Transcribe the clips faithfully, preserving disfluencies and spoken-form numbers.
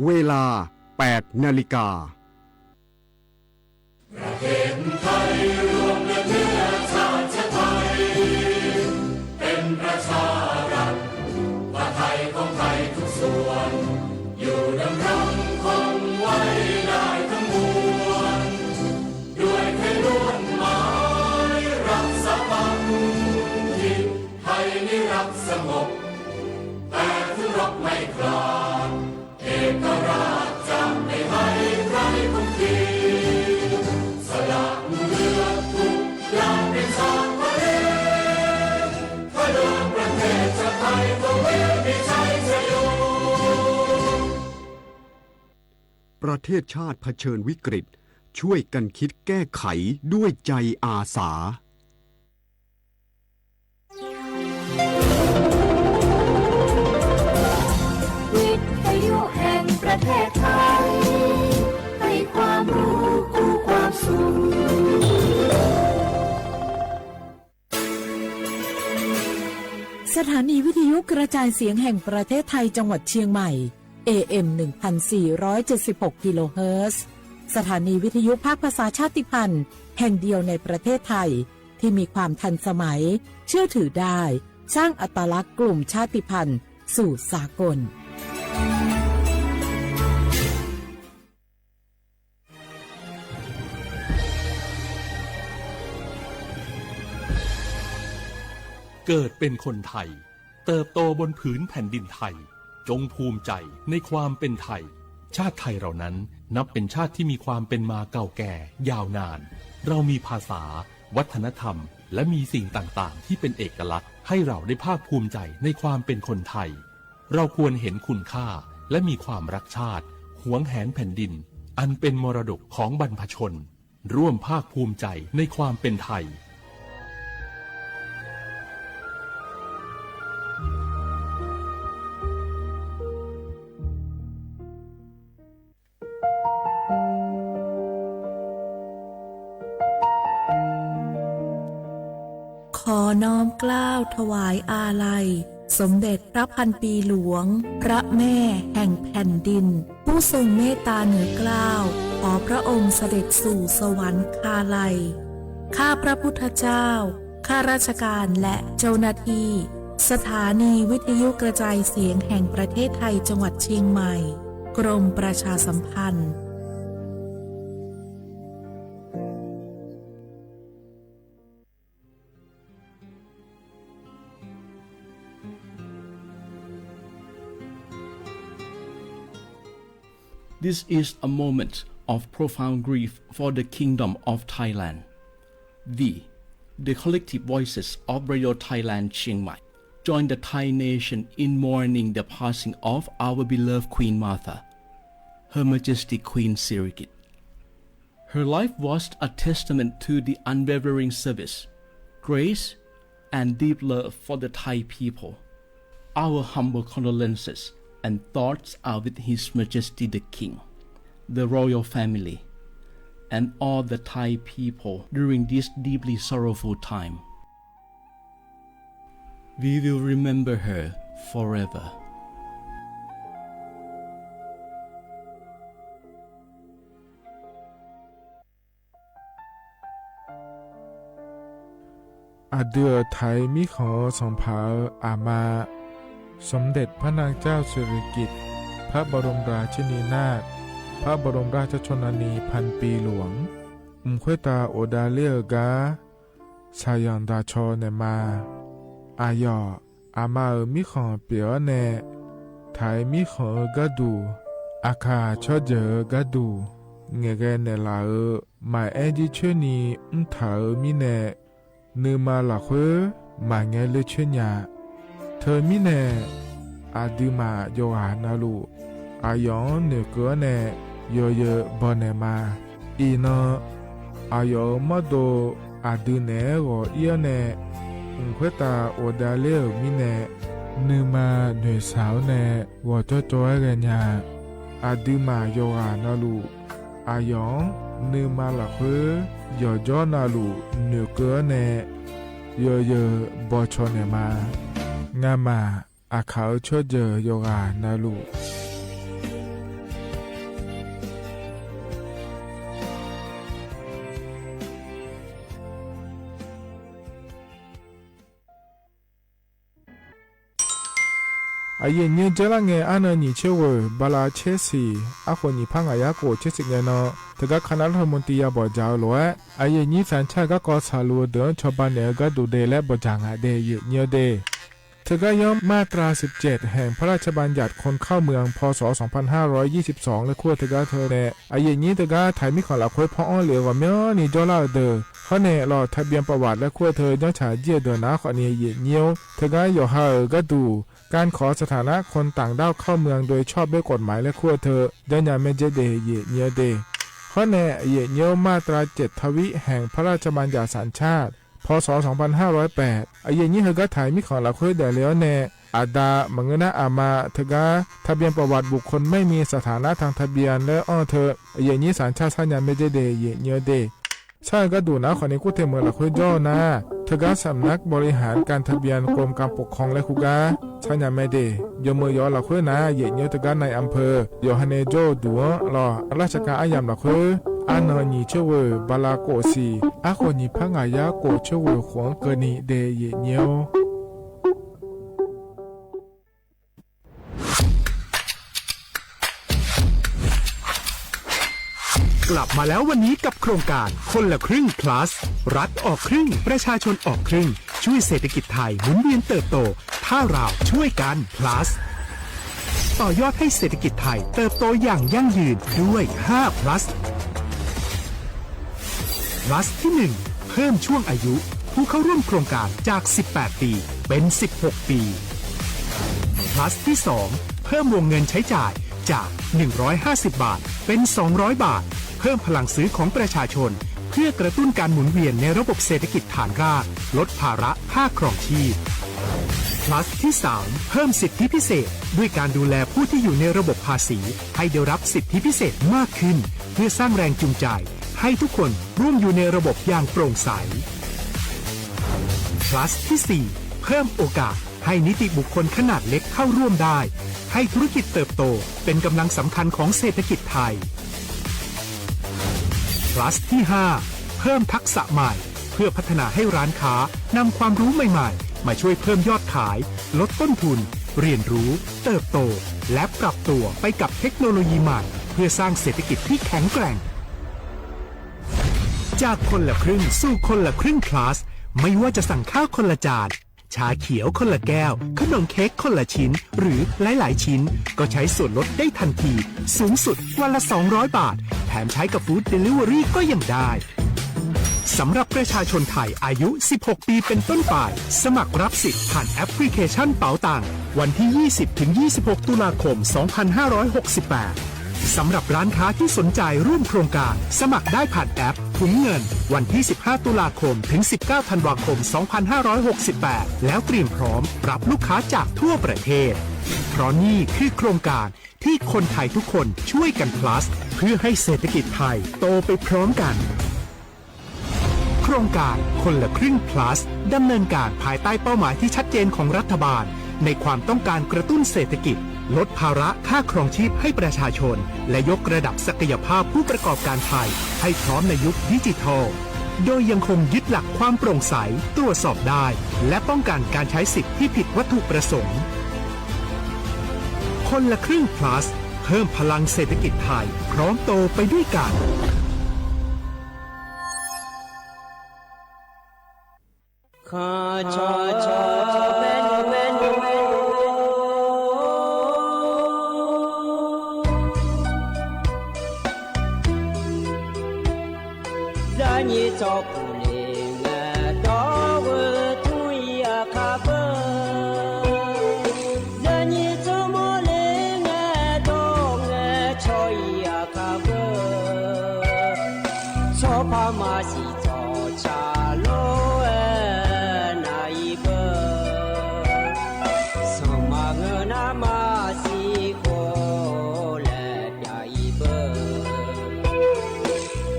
เวลา แปดนาฬิกา ประเทศไทยรวมและเชื้อชาติไทย เป็นประชารัฐ ผ้าไทยของไทยทุกส่วน อยู่ดำรงคงไว้ได้ทั้งมวล ด้วยไทยล้วนหมายรักสามัคคี ไทยนิรักสงบ แต่ถึงรบไม่กล้า เอกราชจะไม่ให้ใครคุมขีด สละเลือดทุกอย่างเป็นชาติทะเล ถ้าเดินประเทศชาติไทย ก็มีมีชัยชโย ประเทศชาติเผชิญวิกฤต ช่วยกันคิดแก้ไขด้วยใจอาสา วิทยุแห่งประเทศไทย ให้ความรู้คู่ความสุข สถานีวิทยุกระจายเสียงแห่งประเทศไทยจังหวัดเชียงใหม่ เอเอ็ม หนึ่งพันสี่ร้อยเจ็ดสิบหก กิโลเฮิรตซ์ สถานีวิทยุภาคภาษาชาติพันธุ์แห่งเดียวในประเทศไทย ที่มีความทันสมัย เชื่อถือได้ สร้างอัตลักษณ์กลุ่มชาติพันธุ์สู่สากล เกิดเป็นคนไทย เติบโตบนผืนแผ่นดินไทย จงภูมิใจในความเป็นไทย ชาติไทยเรานั้นนับเป็นชาติที่มีความเป็นมาเก่าแก่ยาวนาน เรามีภาษา วัฒนธรรม และมีสิ่งต่างๆ ที่เป็นเอกลักษณ์ ให้เราได้ภาคภูมิใจในความเป็นคนไทย เราควรเห็นคุณค่า และมีความรักชาติ หวงแหนแผ่นดิน อันเป็นมรดกของบรรพชน ร่วมภาคภูมิใจในความเป็นไทย ขอน้อมเกล้าถวายอาลัย สมเด็จพระพันปีหลวง พระแม่แห่งแผ่นดิน ผู้ทรงเมตตาเหนือเกล้า ขอพระองค์เสด็จสู่สวรรคาลัย ข้าพระพุทธเจ้า ข้าราชการและเจ้าหน้าที่ สถานีวิทยุกระจายเสียงแห่งประเทศไทยจังหวัดเชียงใหม่ กรมประชาสัมพันธ์ This is a moment of profound grief for the Kingdom of Thailand. We, the collective voices of Radio Thailand Chiang Mai, join the Thai nation in mourning the passing of our beloved Queen Mother, Her Majesty Queen Sirikit. Her life was a testament to the unwavering service, grace, and deep love for the Thai people. Our humble condolences and thoughts are with His Majesty the King, the royal family, and all the Thai people during this deeply sorrowful time. We will remember her forever. Aqdui-euq Taiq mirkhanq-eu sanqpaq-euq aqma, สมเด็จพระนางเจ้าสิริกิติ์ พระบรมราชินีนาถ พระบรมราชชนนีพันปีหลวง mq khoertav ghofdav ler-eu gar shaqyanq daqcaw naeqma. Aqyawf aqma-euq mirkhanq pyeuf-awr nae, Taiq mirkhanq-eu gharduq, Aqkaq tsawrjeuq-eu gharduq ngaeqghae naeqlaf-euq maqaer jircoer ni mrtaq-euq mirnae, nuima lafkhoer maqngae ler coer nya. Teumirnae, aqduimaf yawqghaq navluf aqyawf-anr noeqkeuv-awr nae yawzeu bawnaeq ma. Iqnan, aqyawf-euq mawrdo aqdui naeq-aer ghawq ir-awr nae, mq khoertav ghofdav ler-euq mirnae, nuima noeqshaq-awr nae ghawqcawv cawv-aer ghaenya. Aqduimaf yawqghaq navluf aqyawf-anr nuima lafkhoer yawqjawr navluf noeqkeuv-awr nae yawzeu bawcaw naeqma. Ngamaf Aqkaq-euq tsawrjeuq yawqghaq navluf, Aqyuif aqnyir dzeur lar ngae, arnan nyiq tser ghoeq bala tser siq, arkhof nyiq par ngaq yar khof tser siq ngae nan, teugar คณะรัฐมนตรี ya bawqdzaq-eu lof-aer, aqyuif aqnyir สัญชาติ garkawv tsaqluf-eu deuq-anr cawba naeq-eu gharduq de laer bawqdzaq ngaq de, aqyuif aqnyir-eu de. Teugar yanr มาตราสิบเจ็ด แห่งพระราชบัญญัติคนเข้าเมือง พ.ศ. สองพันห้าร้อยยี่สิบสอง laer kur-eu teugar teu nae, aqyuif aqnyir teugar taq mirkhanq lafkhoer paw-anr lef-eu ghawqmyanrni jawrlar-eu deuq, hawr nae lawq ทะเบียนประวัติ laer kur-eu teu janrcaq jir-eu deuq nar khawfni, aqyuif aqnyir-or, teugar yawqha-euq gharduq การขอสถานะคนต่างด้าวเข้าเมืองโดยชอบด้วยกฎหมาย laer kur-eu teu janrnya maerdzer de, aqyuif aqnyir-eu de. Hawr nae, aqyuif aqnyir-or, มาตราเจ็ดทวี แห่งพระราชบัญญัติสัญชาติ พ.ศ. สองพันห้าร้อยแปด aqyuif aqnyir heugar taq mirkhanq lafkhoer daefle-awr nae, aqda maqngeur nar aqma teugar ทะเบียนประวัติบุคคลไม่มีสถานะทางทะเบียน laer anr-eu teu, aqyuif aqnyir สัญชาติ sarnya maerdzer de, aqyuif aqnyir-eu de. Sar-eu gharduq nar khawfni kur te meuq lafkhoer jawr-eu nar, teugar สำนักบริหารการทะเบียน กรมการปกครอง laer kur gar sarnya maerdzer. Yawmeuq yawf-eu lafkhoer nar, aqyuif aqnyir-or, teugar นายอำเภอ yawqha nae jawr-eu duq-anr lawq, ราชการ aryamq lafkhoer, arnan nyiq tser ghoeq bala khof siq, arkhof nyiq par ngaq yar khof tser ghoeq khof-anr keuvni de, aqyuif aqnyir-or. กลับมาแล้ววันนี้กับโครงการคนละครึ่ง plus รัฐออกครึ่ง ประชาชนออกครึ่ง ช่วยเศรษฐกิจไทยหมุนเวียนเติบโต ถ้าเราช่วยกัน plus ต่อยอดให้เศรษฐกิจไทยเติบโตอย่างยั่งยืนด้วย ห้า plus plus ที่ หนึ่ง เพิ่มช่วงอายุ ผู้เข้าร่วมโครงการจาก สิบแปด ปี เป็น สิบหก ปี plus ที่ สอง เพิ่มวงเงินใช้จ่ายจาก หนึ่งร้อยห้าสิบ บาท เป็น สองร้อย บาท เพิ่มพลังซื้อของประชาชน เพื่อกระตุ้นการหมุนเวียนในระบบเศรษฐกิจฐานราก ลดภาระค่าครองชีพ plus ที่ สาม เพิ่มสิทธิพิเศษ ด้วยการดูแลผู้ที่อยู่ในระบบภาษี ให้ได้รับสิทธิพิเศษมากขึ้น เพื่อสร้างแรงจูงใจ ให้ทุกคนร่วมอยู่ในระบบอย่างโปร่งใส plus ที่ สี่ เพิ่มโอกาสให้นิติบุคคลขนาดเล็กเข้าร่วมได้ ให้ธุรกิจเติบโตเป็นกำลังสำคัญของเศรษฐกิจไทย plus ที่ ห้า เพิ่มทักษะใหม่ เพื่อพัฒนาให้ร้านค้านำความรู้ใหม่ๆ มาช่วยเพิ่มยอดขาย ลดต้นทุน เรียนรู้ เติบโต และปรับตัวไปกับเทคโนโลยีใหม่ เพื่อสร้างเศรษฐกิจที่แข็งแกร่ง จากคนละครึ่งสู่คนละครึ่ง plus ไม่ว่าจะสั่งข้าวคนละจาน ชาเขียวคนละแก้ว ขนมเค้กคนละชิ้น หรือหลายๆ ชิ้น ก็ใช้ส่วนลดได้ทันที สูงสุดวันละ สองร้อย บาท แถมใช้กับ Food Delivery ก็ยังได้ สำหรับประชาชนไทยอายุ สิบหก ปีเป็นต้นไป สมัครรับสิทธิ์ผ่านแอปพลิเคชันเป๋าตัง วันที่ ยี่สิบ ถึง ยี่สิบหก ตุลาคม สองพันห้าร้อยหกสิบแปด สำหรับร้านค้าที่สนใจร่วมโครงการ สมัครได้ผ่านแอปถุงเงิน วันที่ สิบห้า ตุลาคม ถึง สิบเก้า ธันวาคม สองพันห้าร้อยหกสิบแปด แล้วเตรียมพร้อมรับลูกค้าจากทั่วประเทศ เพราะนี่คือโครงการที่คนไทยทุกคนช่วยกัน plus เพื่อให้เศรษฐกิจไทยโตไปพร้อมกัน โครงการคนละครึ่ง plus ดำเนินการภายใต้เป้าหมายที่ชัดเจนของรัฐบาล ในความต้องการกระตุ้นเศรษฐกิจ ลดภาระค่าครองชีพให้ประชาชน และยกระดับศักยภาพผู้ประกอบการไทยให้พร้อมในยุคดิจิทัล โดยยังคงยึดหลักความโปร่งใส ตรวจสอบได้ และป้องกันการใช้สิทธิ์ที่ผิดวัตถุประสงค์ คนละครึ่ง plus เพิ่มพลังเศรษฐกิจไทย พร้อมโตไปด้วยกัน Zaqnyiq tsawrkhof le ngae, dawr-eu tmr-iq aqkar beu. Zaqnyiq tsawrmawr le ngae, dawr-eu ngae, cawq-iq aqkar beu. Tsawrpar maqsiq tsawqtsaq lof-aer nav-iq beu. Sanqpaq ngeur nar maqsiq khof laer pyav-iq beu.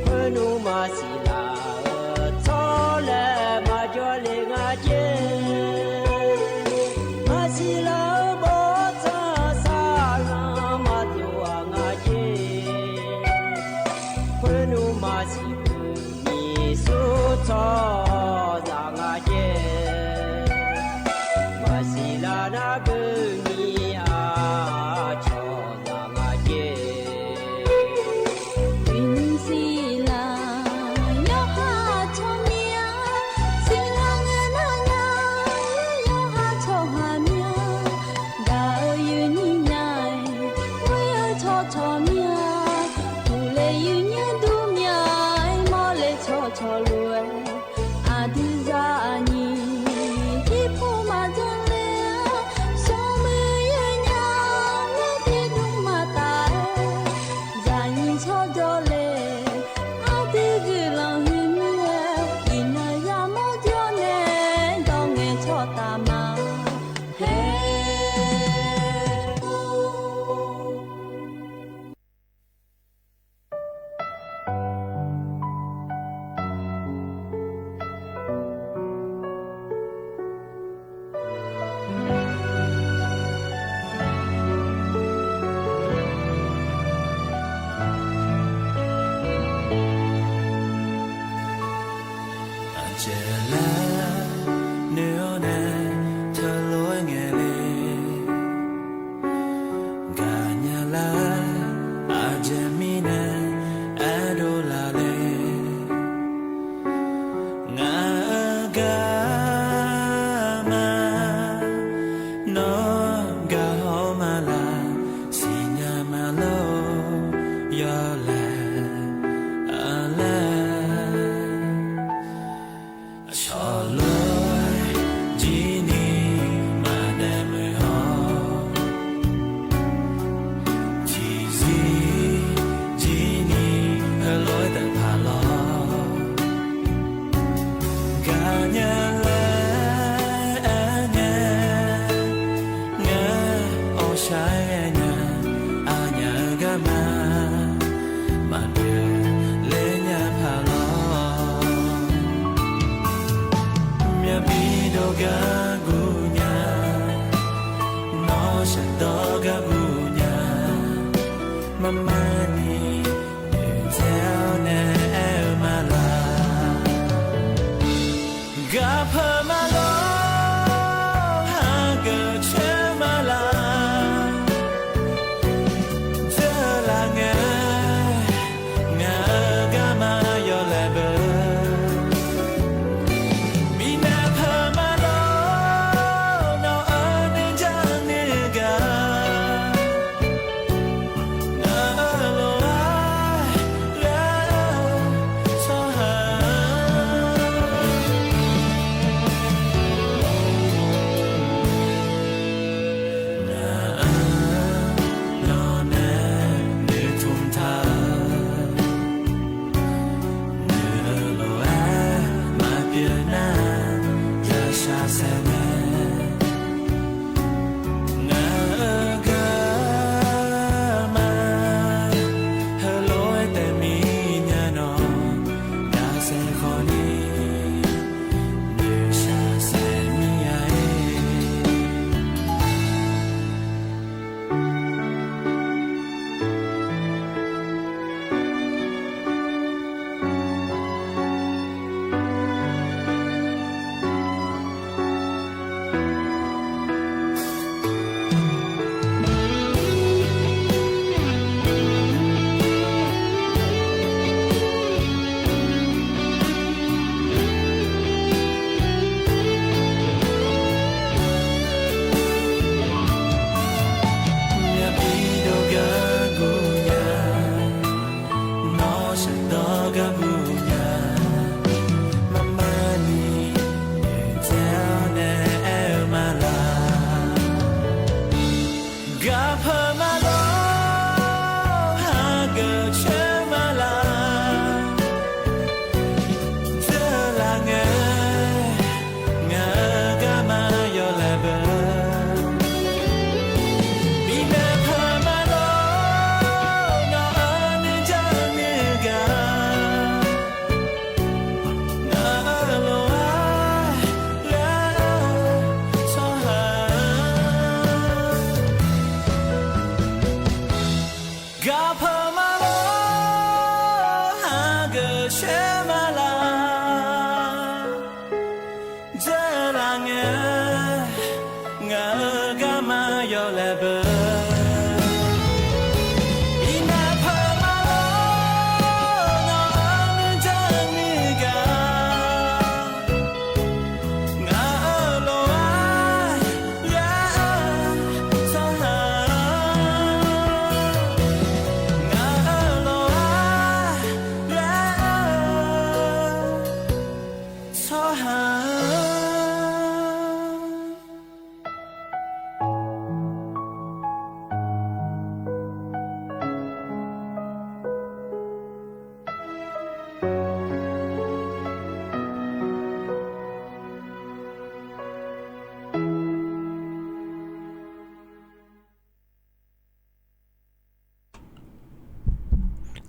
Khoer nmr maqsiq laf-eu tsawr laer maqjawr le nga jer. Maqsiq laf-eu bawrtsanq saqlanq maqdov-aq nga jer. Khoer nmr maqsiq beu nyiq sur tsawrhaqzaq nga jer. Maqsiq laf nar beu nyiq Lof-aer aqdui zaqnyiq irpov maqjan le-a, sanqmuiq yaernya-anr tiqdmr maqtaf-aer, zaqnyiq tsawrjawr le. Aqdui guiqlanq huiqmir-aer iqnan yamawr jawr nae dawq ngaeqcawq taf ma hae. Aqjeq laer noeq-awr nae teulof-aer ngaeq le. Gaqnya lar aqjeq mirnae aerdov laf le. Ngaq-euq garma nawr gaq-awr ma laf, siqnya ma lor yawlaeq-a laer. Aqcawq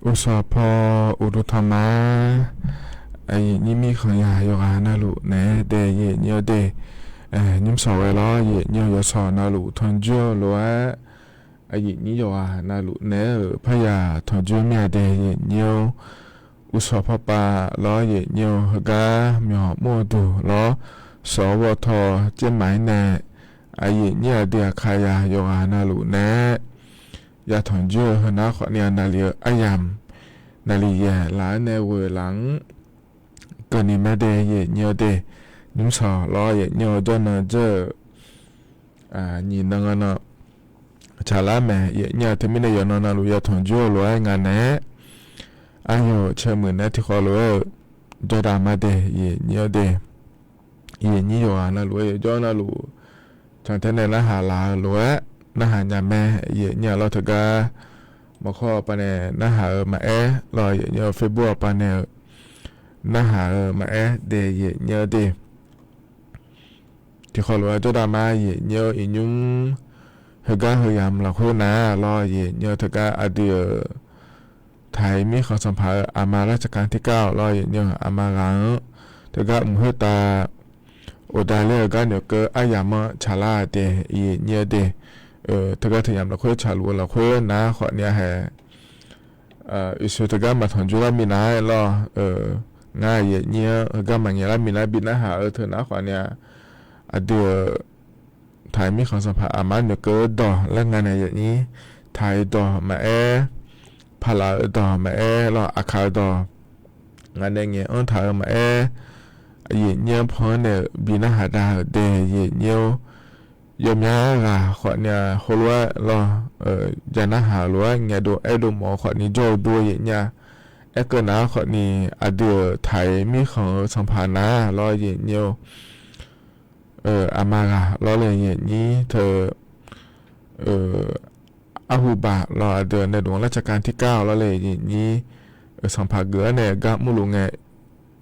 Uqsawq paw uqduq tanqma, aqyuif nyir mirkhanq yaq yawqghaq navluf naeq-aer dae yaeq nyir-awr de, nymr sawq ghae lawr yaeq nyir-eu yawqsawq navluf tanqjoer-eu lof-aer, aqyuif nyir yawqghaq navluf naeq-aer-euq parya tanqjoer mir-a de yaeq nyir-awr, uqsawq pawpav lawr yaeq nyir-eu heugar myawq mr-eu duq lawr, sawq-awr ghawrtaw caermaf-ir nae, aqyuif nyir aqdui aqkaq yaq yawqghaq navluf naeq-aer ya tanqjoer-eu heunar khawfni-a naqli-eu aryamq, naqli yaeq laf-aer nae ghoeq laf-anr keuvni mae de yaeq nyir-awr de, nymr sawq lawr yaeq nyir-eu jawrnan dzeur-euq nyiq nan nan tsaqlar mae yaeq nyir-a. Teumirnae yawqnan navluf ya tanqjoer-eu lof-aer nga naeq-aer, aqyawf caemuiq naeq-aer tiqkhawv lof-aer-eu jawrdav ma de yaeq nyir-awr de, yaeq nyir yawqghaq navluf-aer yawjawr navluf cantae nae narhaq laf-eu lof-aer narhaq nya mae yaeq nyir-a lawr. Teugar mawrkawr pavnae narhaq-eu maqaer lawr yaeq nyir-eu Facebook pavnae-eu narhaq-eu maqaer dae yaeq nyir-awr de, tiqkhawv lof-aer jawrdav ma yaeq nyir-awr iqnymr heugar heu yamq lafkhoer nar lawr yaeq nyir-awr teugar aqdui-euq taq-iq mirkhanq sanqpaq-eu aqma ราชการที่เก้า lawr yaeq nyir-eu aqma ghaq-anr teugar mq khoertav ghofdav ler-eu gar noeqkeuv aryamq-anr tsaqlar-a de yaeq nyir-awr de, teugar teuyamq lafkhoer tsaqluf-eu lafkhoer nar khawfni-a hae Yeqsur teugar maqtanqjoer lar minav-aer lawr, ngar yaeq nyir-anr heugar maqngaeq lar minav bi narhaq-eu teu nar khawfni-a, aqdui-euq taq-iq mirkhanq sanqpaq aqma noeqkeuv-eu dawq laer nga nae yaeq nyir, taq-iq dawq maqaer, paqlaf-eu dawq maqaer lawr, aqkaq-eu dawq ngaq nae ngaeq-anr taq-eu maqaer, yaeq nyir-anr pan-anr nae-euq bi narhaq dav-euq de yaeq nyir-awr, yawmya ghaq khawfni-a heulof-aer lawr, ja narhaq lof-aer ngaeqdov aerdov mawf-eu khawfni jawr-eu dur-eu yaeq nyir-a. Aerkeuv nar khawfni aqdui-euq taq-iq mirkhanq-eu sanqpaq nar lawr yaeq nyir-awr, aqma ghaq lawr le yaeq nyir teu arhu baq lawr aqdui-euq nae dmq-anr ราชการที่เก้า lawr le yaeq nyir-euq sanqpaq geuf-anr nae gar mrluf ngae,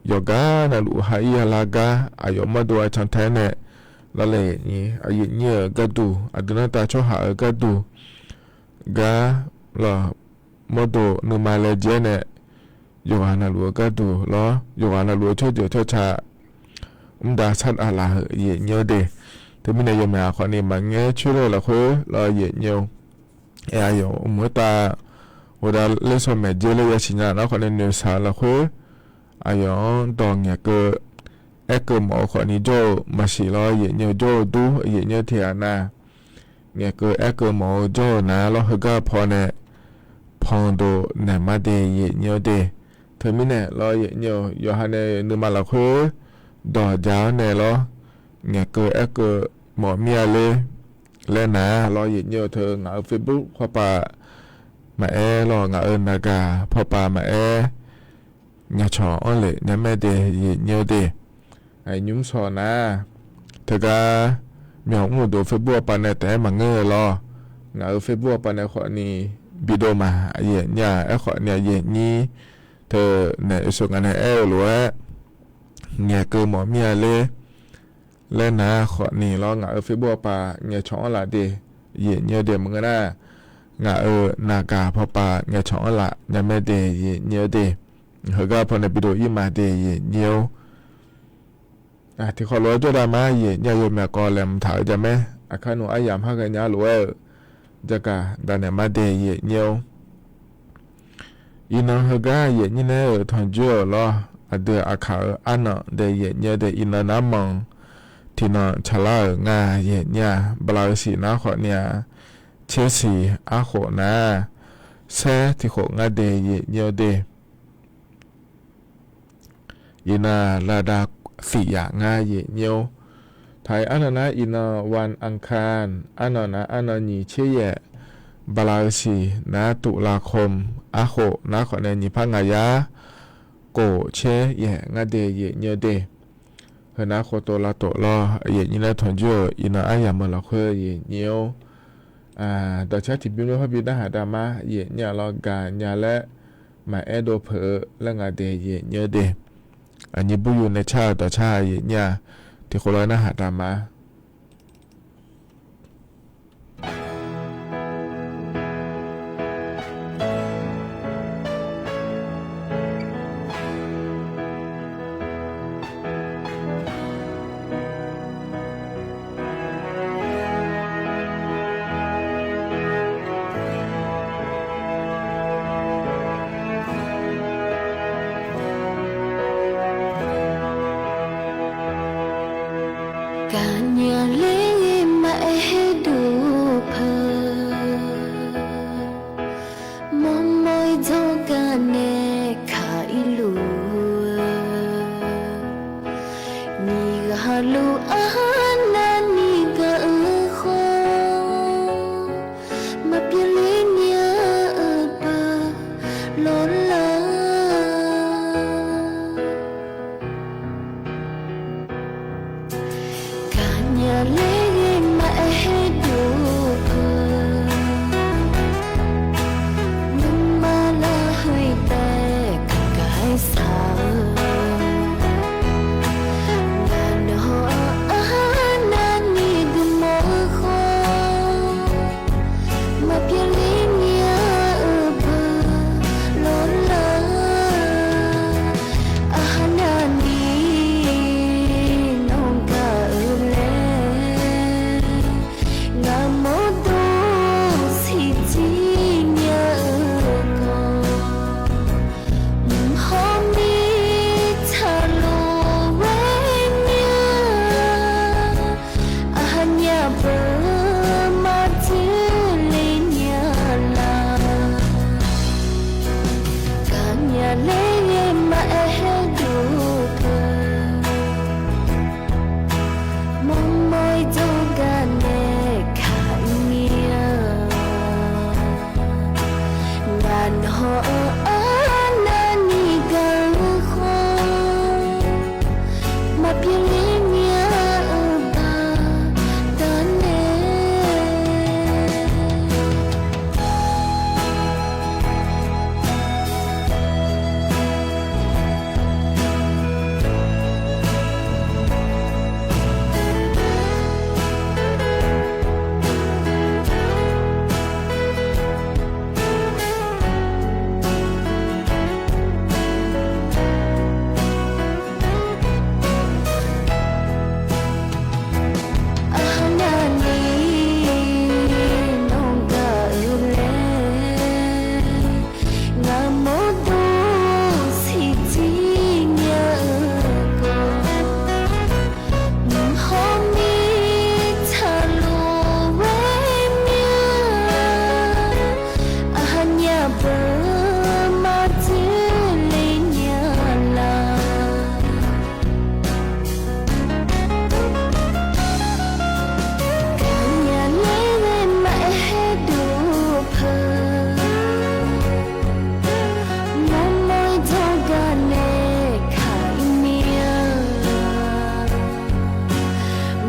yawqgar navluf ha-ir ha lar gar aqyawf mawrdo-a cantae nae lawr le yaeq nyir, aqyuif nyir-euq gharduq aqdui nanrtav tsawrhaq-euq gharduq gar lawr, mawrdo nuima laejae-aer nae yawqghaq navluf-eu gharduq lawr, yawqghaq navluf-eu tsawrjeuq tsawrca mr dav sar dav laf-euq yaeq nyir-awr de. Teumirnae yawmyaq khawfni maqngaer coer ler-eu lafkhoer lawr yaeq nyir-awr, aqyawf mq khoertav ghofdav ler shaw maeq dzer ler yasiq nya nar khawfni noeqshaq-eu lafkhoer aqyawf-anr dawq ngaeqkeuv aerkeuv mawf-eu khawfni jawr-eu maqsiq lawr yaeq nyir-eu jawr-eu dur yaeq nyir-eu tiq ghaq nar ngaeqkeuv aerkeuv mawf-eu jawr-eu nar lawr heugar pawnae pan dov naeq ma de yaeq nyir-awr de. Teumirnae lawr yaeq nyir-eu yawqha nae nuima lafkhoer dawq ja-awr nae lawr ngaeqkeuv aerkeuv mawf mir-a ler laer nar lawr yaeq nyir-eu teu ngaq-euq Facebook pawpav maqaer lawr ngaq-euq naqgaq pawpav maqaer ngaeqcawq-anr lef nya mae de yaeq nyir-awr de. Nymr sawq nar teugar myawq mr-eu dov Facebook pawpav nae taef-aer maqngeur-eu lawr, ngaq-euq Facebook pawpav nae khawfni bidov ma yaeq nyir-a. Aerkhawfni yaeq nyir teu naeq-eu sheuq ngaq nae aer-eu lof-aer ngaeqkeuv mawf mir-a ler laer nar khawfni lawr ngaq-euq Facebook pawpav ngaeqcawq-anr laf de yaeq nyir-awr de maqngeur nar, ngaq-euq naqgaq pawpav ngaeqcawq-anr laf nya mae de yaeq nyir-awr de. Heugar pawnae bidov ir ma de yaeq nyir-awr tiqkhawf lof-aer jawrdav ma yaeq nyir-a. Yawmyaq kawv laeqhmq taq-eu jamaer aqkar nmr aryamq har ghaenya lof-aer-euq jagaq daqnaeq ma de yaeq nyir-awr, iqnan heugar yaeq nyir nae-euq tanqjoer-euq lawr aqdui aqkaq-euq arnan de yaeq nyir-awr de iqnan nar manq tiqnan tsaqlar-euq nga yaeq nyir-a. Bala-eu siq nar khawfni-a, tser siq arkhof nar saer tiqkhof ngar de yaeq nyir-awr de. Iqnan laqda fiq yaf ngar yaeq nyir-awr, taq-iq arnan nar iqnan วันอังคาร arnan nar arnan nyiq tser yaef, bala-eu siq nar ตุลาคม arkhof nar khawfni nyiq par ngaq yar kof tser yaef ngar de yaeq nyir-awr de. Heunar khoftof lavtof lawr yaeq nyir nae tanqjoer-euq iqnan aryamq-eu lafkhoer yaeq nyir-awr, dawqcar tiqbymr-anr hawr bi narhaq daqma yaeq nyir-a lawr gaqnya laer maqaer dov peuq-eu laer nga de yaeq nyir-awr de. Aqnyir buryu nae car-eu dawqcar yaeq nyir-a tiqkhof lof-aer narhaq daqma. Aqluf arnavni gaq-eu khawf, maqpyeuf ler nya-eu beu lawrlar. Gaqnya ler ghae maqaer haer dov peuq, nuima larhoe taef gaq gaq-aer saq-eu. Ngaq nawq-anr arnavni guiqmawf-eu khawf, maqpyeuf ler nya-eu beu lawrlar. Arnavni nawq gaq-eu laer, ngaq mawrdov siqjir nya-eu khawf, mq hawr mirtsaq lof-aer nya. Aqnyaf peuq maqdzoerle nya laf. Gaqnya ler ghae maqaer haer dov peuq, mawrmawr-ir jawrgar nae kaq-ir mir-a. Ngaq nawq-anr arnavni gaq-eu khawf, maqpyeuf ler nya-eu baqdanae. Arnavni nawq gaq-eu laer, ngaq mawrdov siqjir nya-eu khawf, mq hawr mirtsaq lof-aer mir-a. Aqnyaf peuq maqdzoerle nya laf. Gaqnya ler ghae maqaer haer dov peuq, mawrmawr-ir jawrgar nae kaq-ir mir-a.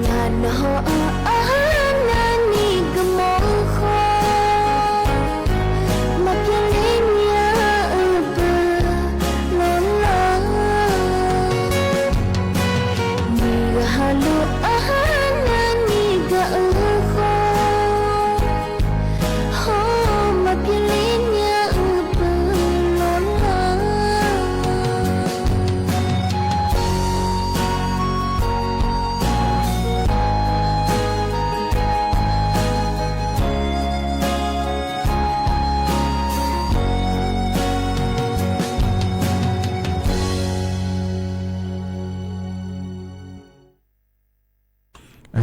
Ngaq nawq-anr arnavni guiqmawf-eu khawf, maqpyeuf ler nya-eu beu lawrlar. Miqghaq haqlof arnavni gaq-eu khawf, hawr maqpyeuf ler nya-eu beu lawrlar.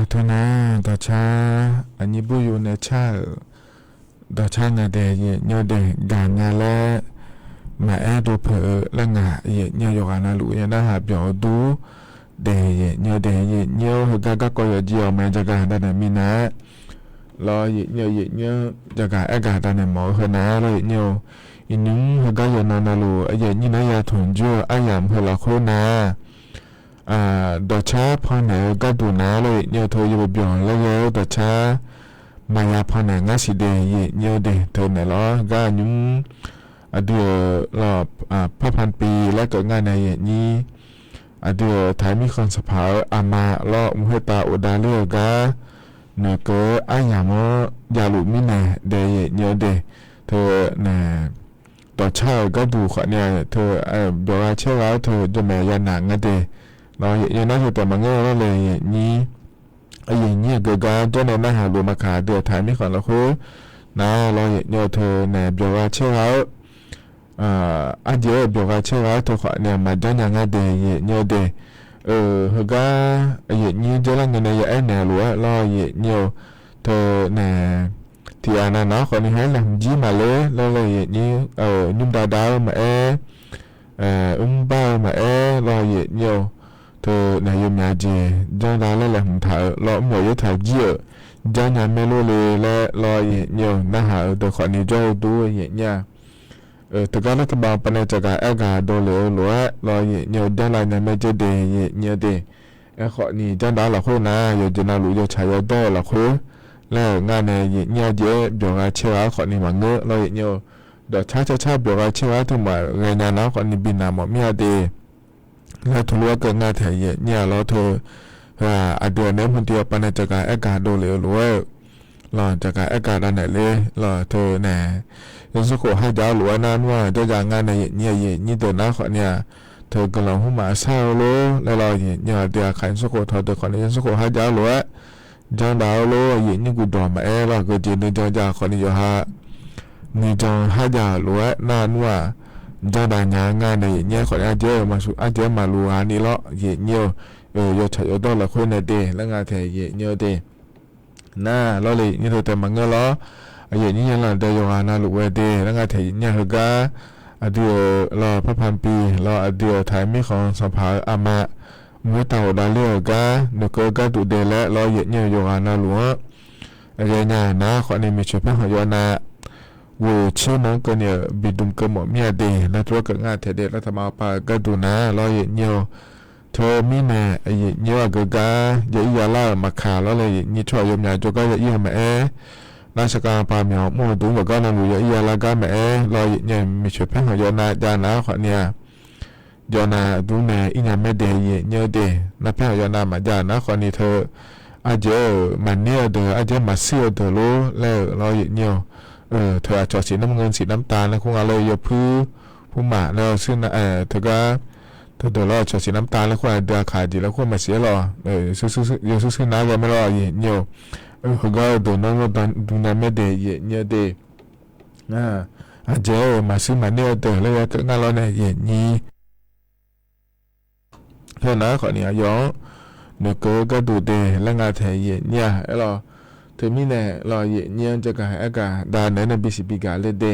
Teunar dawqcar aqnyir buryu nae car-euq dawqcar nga dae yaeqnyaw dae gaqnya laer maqaer dov peuq-eu laer ngaq yaeqnyaw yawqghaq navluf-eu narhaq byawq-eu dur dae yaeqnyaw dae yaeqnyaw heugar garkawv yawqjeq-awq mae jaqgaq dav naeq minav-aer lawr yaeqnyaw yaeqnyaw jaqgaq aergaq dav naeq mawf-eu heunav-aer lawr yaeqnyaw-eu iqnymr heugar yawqnan navluf yaeqnyir nar ya tanqjur-eu aryamq heu lafkhoer nar dawqcar pannaeq-eu gharduq nar lawr yaeqnyaw teu yawbae byawq laer ghae-eu dawqcar maqya pannaeq ngar siq dae yaeqnyaw dae teu naeq lawr gar nymr aqdui-euq lawr parpanq piv laer keuv ngar nae yaeqnyir aqdui-euq taq-aer mirkhanq sanqpaq-eu aqma lawr mq khoertav of davler-euq gar noeqkeuv-eu aryamq-anr javluf mirnae dae yaeqnyaw dae teu nae dawqcar-euq gharduq khawfni teu byawq gha caer gha-aer teu jawrmaeq ya naq nga dae lawr yaeqnyaw nar teu taef maqngeur lawr lae yaeqnyir aqyuif aqnyir aqgeu gar jawrnae narhaq luf maqkaq aqdui-euq taq-aer mirkhanq lafkhoer nar lawr yaeqnyaw teu nae byawq gha caer gha-eu arjeq-aer byawq gha caer gha-aer teu khawfni maqjanr nya nga dae yaeqnyaw dae heugar yaeqnyir jawrlar ngae nae ya aernaeq lof-aer lawr yaeqnyaw-eu teu nae tiqghaq nav nav-anr khawfni haer nae hmq jir maqler lawr lae yaeqnyir nymr dav dav-eu maqaer mrbar-eu maqaer lawr yaeqnyaw-eu teu naeq yawmyaq jeq janr dav laer laeqhmq taq-euq lawr, mr yawq yaertaq jir-euq janrnya maerlor le laer lawr, yaeqnyir-eu narhaq-eu deuq khawfni jawr-eu dur yaeqnyir-a. Teugar lar taqbav pavnae tsafgaq aergaq dovlef-eu lof-aer lawr, yaeqnyir-eu janr dav nya maer jaer de yaeqnyir-eu de. Aerkhawfni janr dav lafkhoer nar, yawqjeq navluf yawtsaq yawdawr-eu lafkhoer laer-euq ngar nae yaeqnyir-a jeq-aer byawq gha caer gha-ar khawfni maqngeur lawr, yaeqnyir-eu dawqcar car car byawq gha caer gha-ar teumaf ghaenya nar khawfni binaq mawf mir-a de. Laer taqlof-aer keuv ngar taeq yaeqnyir-a lawr teu. Heu-aq aqdui-euq naeq-aer maqdui yawpav nae tsafgaq aergaq dovlef-eu lof-aer-eu lawr, tsafgaq aergaq dav naeq ler lawr teu nae, zanrsanrkhof harjav-eu lof-aer nar nmr-aq, jarjav ngar nae yaeqnyir-a yaeqnyir deuq nar khawfni-aq, teu guiqlanq hmr maqshar-eu lor laer lawr, yaeqnyir-a aqdui aqkaq zanrsanrkhof tawqdeuq khawfni zanrsanrkhof harjav-eu lof-aer janr dav-eu lor, yaeqnyir guvdawq maqaer lawr, geujeq nuijan jav khawfni yawqha nuijan harjav-euq lof-aer nar nmr-aq, janr dav nya ngar nae yaeqnyir khawfni ardzaeq-aer maqsur ardzaeq-aer maqluf ghaq ni lawr, yaeqnyir-eu yawtsaq yawdawr lafkhoer nae de laer ngar taeq yaeqnyir-eu de. Nar lawr le yaeqnyir teu taef maqngeur lawr, yaeqnyir nyalanq dae yawqghaq navluf ghae de laer ngar taeq yaeqnyir-a heugar, aqdui-euq lawr parpaq bi lawr, aqdui-euq taq-euq mirkhanq sanqpaq-eu aqma mq khoertav ghofdav ler-euq gar noeqkeuv-eu gharduq de laer lawr, yaeqnyir-eu yawqghaq navluf-anr ghaenya nar khawfni miqcoeq paerkhanq yawnav ghoeq tser nan-anr keuvni-euq bidm keuv mawf mir-a de laer tov-aer keuv ngar taeq de laer taqma pav-euq gharduq nar lawr, yaeqnyir-eu teumirnae yaeqnyir-eu aqgeu gar ya ir ya lar-euq maqkaq lawr le, yaeqnyir tsawrhaq yawmyaq jawrgar ya ir-eu maqaer, nar saqkaq pav myaq mr-eu dmr yawqgar navluf ya ir ya lar gar maqaer lawr, yaeqnyir-eu miqcoeq paerkhanq yawnav jav nar khawfni-aq, yawnav dmr nae ir nya maer de yaeqnyir-eu de. Nar paerkhanq yawnav maqjav nar khawfni teu ardzaeq-euq maqner-eu deuq ardzaeq-aer maqshir-eu deuq lor laer-euq lawr, yaeqnyir-eu teu aqcawq siq namr ngeuvni siq namr tav laer khoer nga lawr, yawpuir hmrmaf laer-eu shir nar teugar teudeuq lawr aqcawq siq namr tav laer khoer aqdui aqkaq jeq laer khoer maqsiq-aer lawq, yawshuir shuir nar ghae maer lawr, yaeqnyir-eu heugar-eu deuq nar dmr nya maer de yaeqnyir-eu de. Aqjeq-euq maqshir maqner-eu deuq laer ya keuv ngar lawr nae yaeqnyir Heu nar khawfni aqyawf-anr noeqkeuv-eu gharduq de laer nga taeq yaeqnyir-a aer lawq. Teumirnae lawq, yaeqnyir-anr jagaq aergaq dav naeq-aer nae bisiq bigaq le de.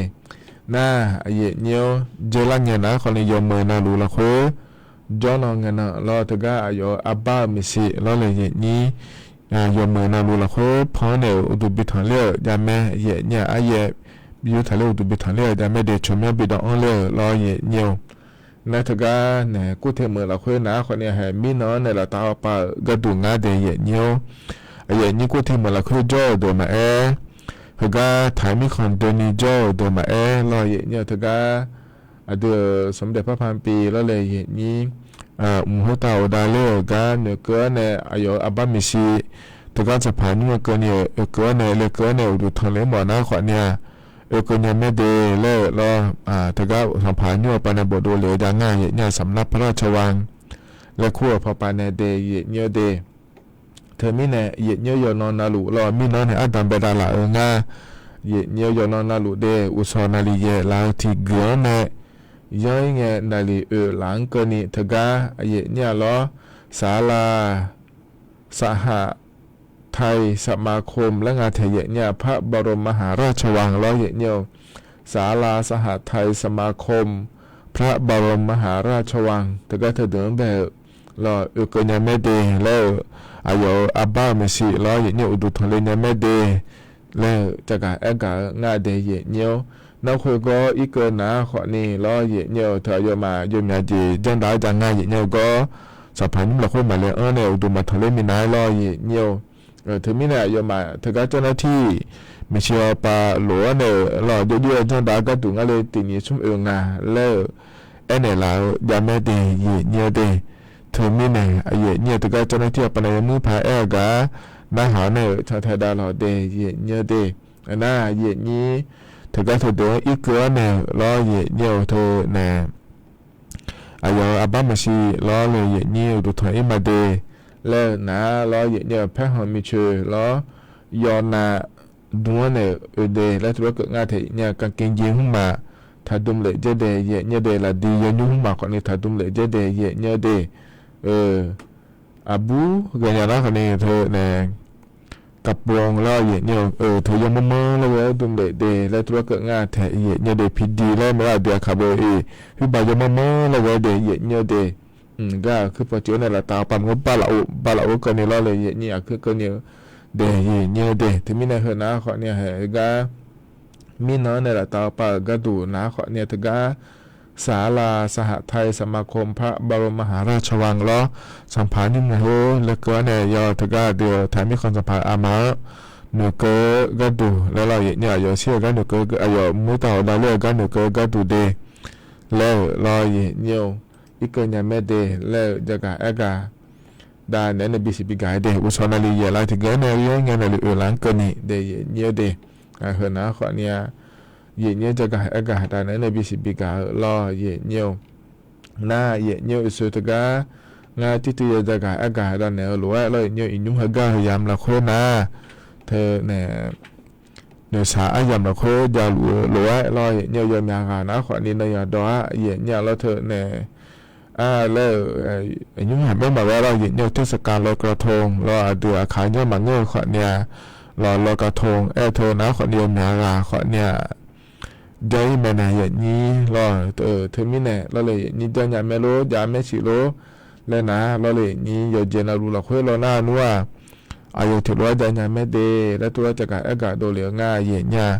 Nar, yaeqnyir-anr dzaelar ngae nar khawfni yawmeuq navluf lafkhoer jawrnan ngae nan lawr teugar aqyawf-euq arbar-euq maeqshi lawr le yaeqnyir yawmeuq navluf lafkhoer pan-anr nae-euq uqduq bitanq ler-euq javmae yaeqnyir-aq aryaer bi yur taqler uqduq bitanq ler-euq javmae de tsawrmyanr bidawv-anr ler-euq lawr yaeqnyir-eu. Nar teugar naeq kurte meuq lafkhoer nar khawfni haeq mirnan-anr nae laftav hawpav-euq gharduq ngar de yaeqnyir-or. Aqyaeqnyir kurte meuq lafkhoer jawr-euq deuq maqaer, heugar taq-euq mirkhanq doeni jawr-euq deuq maqaer lawr yaeqnyir-eu teugar aqdui-euq sanqmr daeq parpar pi lawr le yaeqnyir mq khoertav ghofdav ler-euq gar noeqkeuv-awr nae aqyawf-euq arbar maeqshi teugar sanqpaq nymr-eu keuvni-euq oekeuv-awr nae lekeuv-awr nae uqduq tanq ler mawf nar khawfni-aq, oekeuv nya maer de laer-euq lawr. Teugar sanqpaq nymr-eu pav nae bofdov lef-eu jav ngar yaeqnyir-aq, samqnar parlar cawva laer kur-euq pav pav nae de yaeqnyir-eu de. Teumirnae yaeqnyir-eu yawqnan navluf lawr mirnan nae ardanq baedav laf-eu ngar. Yaeqnyir-eu yawqnan navluf de uqshawq naqliq yaeq laf-eu tiqgeuf-anr nae yanr-ir ngae naqliq oeq laf-anr keuvni teugar yaeqnyir-aq lawr, saqlar สหไทยสมาคม laer nga taeq yaeqnyir-aq, พระบรมมหาราชวัง lawr yaeqnyir-eu, ศาลาสหไทยสมาคม พระบรมมหาราชวัง teugar teudeuq-anr bae-euq lawr oekeuv nya maer de laer-euq aqyawf-euq arbar-euq maeqshi lawr yaeqnyir uqduq tanq le nya maer de laer-euq caqgaq aergaq-eu ngar de yaeqnyir-or. Nar khoergawr irkeuv nar khawfni lawr yaeqnyir-eu teu aqyawfmaf yawmyaq jeq janrdav-aer jav ngar yaeqnyir-eu gawr sanqpaq nymr lafkhoer maqle-anr nae uqduq maqtanq ler minav-aer lawr yaeqnyir-eu. Teumirnae aqyawfmaf teugar เจ้าหน้าที่ maeqshi-awr pav lof-aer nae-euq lawr jawrjir-eu janrdav-eu gharduq ngar le tiq nyiq smr oeq ngaq laer-euq aernaeq laf-eu javmaer de yaeqnyir-eu de. Teumirnae aqyaeqnyir-eu teugar เจ้าหน้าที่-awr pav nae yawmuir paq aer-eu gar narhaq-awr nae-euq cantae dav lawq de yaeqnyir-eu de. Nar yaeqnyir teugar teudeuq-anr irkeuv-awr nae-euq lawr yaeqnyir-eu teu nae aqyawf-euq arbar maeqshi lawr le yaeqnyir uqduq tanq-ir ma de laer-euq nar lawr yaeqnyir-eu paerkhanq miqcoeq lawr yawnav dm-anr nae-euq oe de laer teulof-aer keuv ngar taeq yaeqnyir-aq, กางเกงยีน hmrmaf taqdm lef dzaer de yaeqnyir de, lafdi yawnymr hmrmaf khawfni taqdm lef dzaer de yaeqnyir de. Aqbur ghaenya nar khawfni teu nae กระโปรง lawr yaeqnyir-eu teu yawmanr manr lawr ghae-aer dm lef de laer teulof-aer keuv ngar taeq yaeqnyir de, pidi laer maeq-aer aqdui aqkaq beu-iq, ผ้าใบ yawmanr manr lawr ghae-aer de yaeqnyir de. gar aqkuir paw tiq-awr nae laftav-awr pav maqngeur, ba laf-eu, ba laf-eu keuvni lawr le, yaeq nyir aqkuir keuvni-eu de, yaeq nyir-eu de. Teumirnae heunav khawfni-a haeq gar mirnan-anr nae laftav-awr pav-euq gharduq nar khawfni-a teugar สหราชอาณาจักรไทย สมาคมพระบรมมหาราชวัง lawr, sanqpaq nymr ngaeq hor laer keuv-awr nae yawf teugar aqdui-euq taq mirkhanq sanqpaq aqma-anr noeqkeuv gharduq laer lawr, yaeq nyir aqyawf shir-eu gar noeqkeuv, aqyawf murtav hawq davler-eu gar noeqkeuv gharduq de laer-euq lawr, yaeq nyir-eu irkeuv nya mae de laer-euq jagaq aergaq dav naeq-aer nae bisiq bigaq-aer de. Uqshawq naqliq yaeq lav tiqgeu-aer nae yaer ngae naqliq oeq laf-anr keuvni de, yaeq nyir-eu de. Heunav khawfni-a yaeq nyir-eu jagaq aergaq dav naeq-aer nae bisiq bigaq-eu lawr, yaeq nyir-eu nar, yaeq nyir-eu uqshoe teugar ngar tirtuv ya jagaq aergaq dav naeq-eu lof-aer lawr, yaeq nyir-eu iqnymr heugar heu yamq lafkhoer nar, teu nae noeqshaq aryamq lafkhoer javluf-eu lof-aer lawr, yaeq nyir-eu yawmyaq ghaq nar khawfni nan yadawr-ar, yaeq nyir-a lawr teu nae ar laer-euq nymr haq maer maqghae lawr, yaeq nyir-eu เทศกาลลอยกระทง lawr, aqdui aqkaq janr maqngeur-eu khawfni-a lawr, ลอยกระทง aer-eu teu nar khawfni yawmyaq ghaq khawfni-a jar-ir mae nae yaeq nyir lawr, teumirnae lawr le yaeq nyir jar nya mae lor, jav mae siq lor laer nar lawr le yaeq nyir yawqjeq navluf lafkhoer lawr nar nmr-aq, aqyawf tiq lof-aer jav nya mae de laer tov-aer caqgaq aergaq dovlef-eu ngar yaeq nyir-a.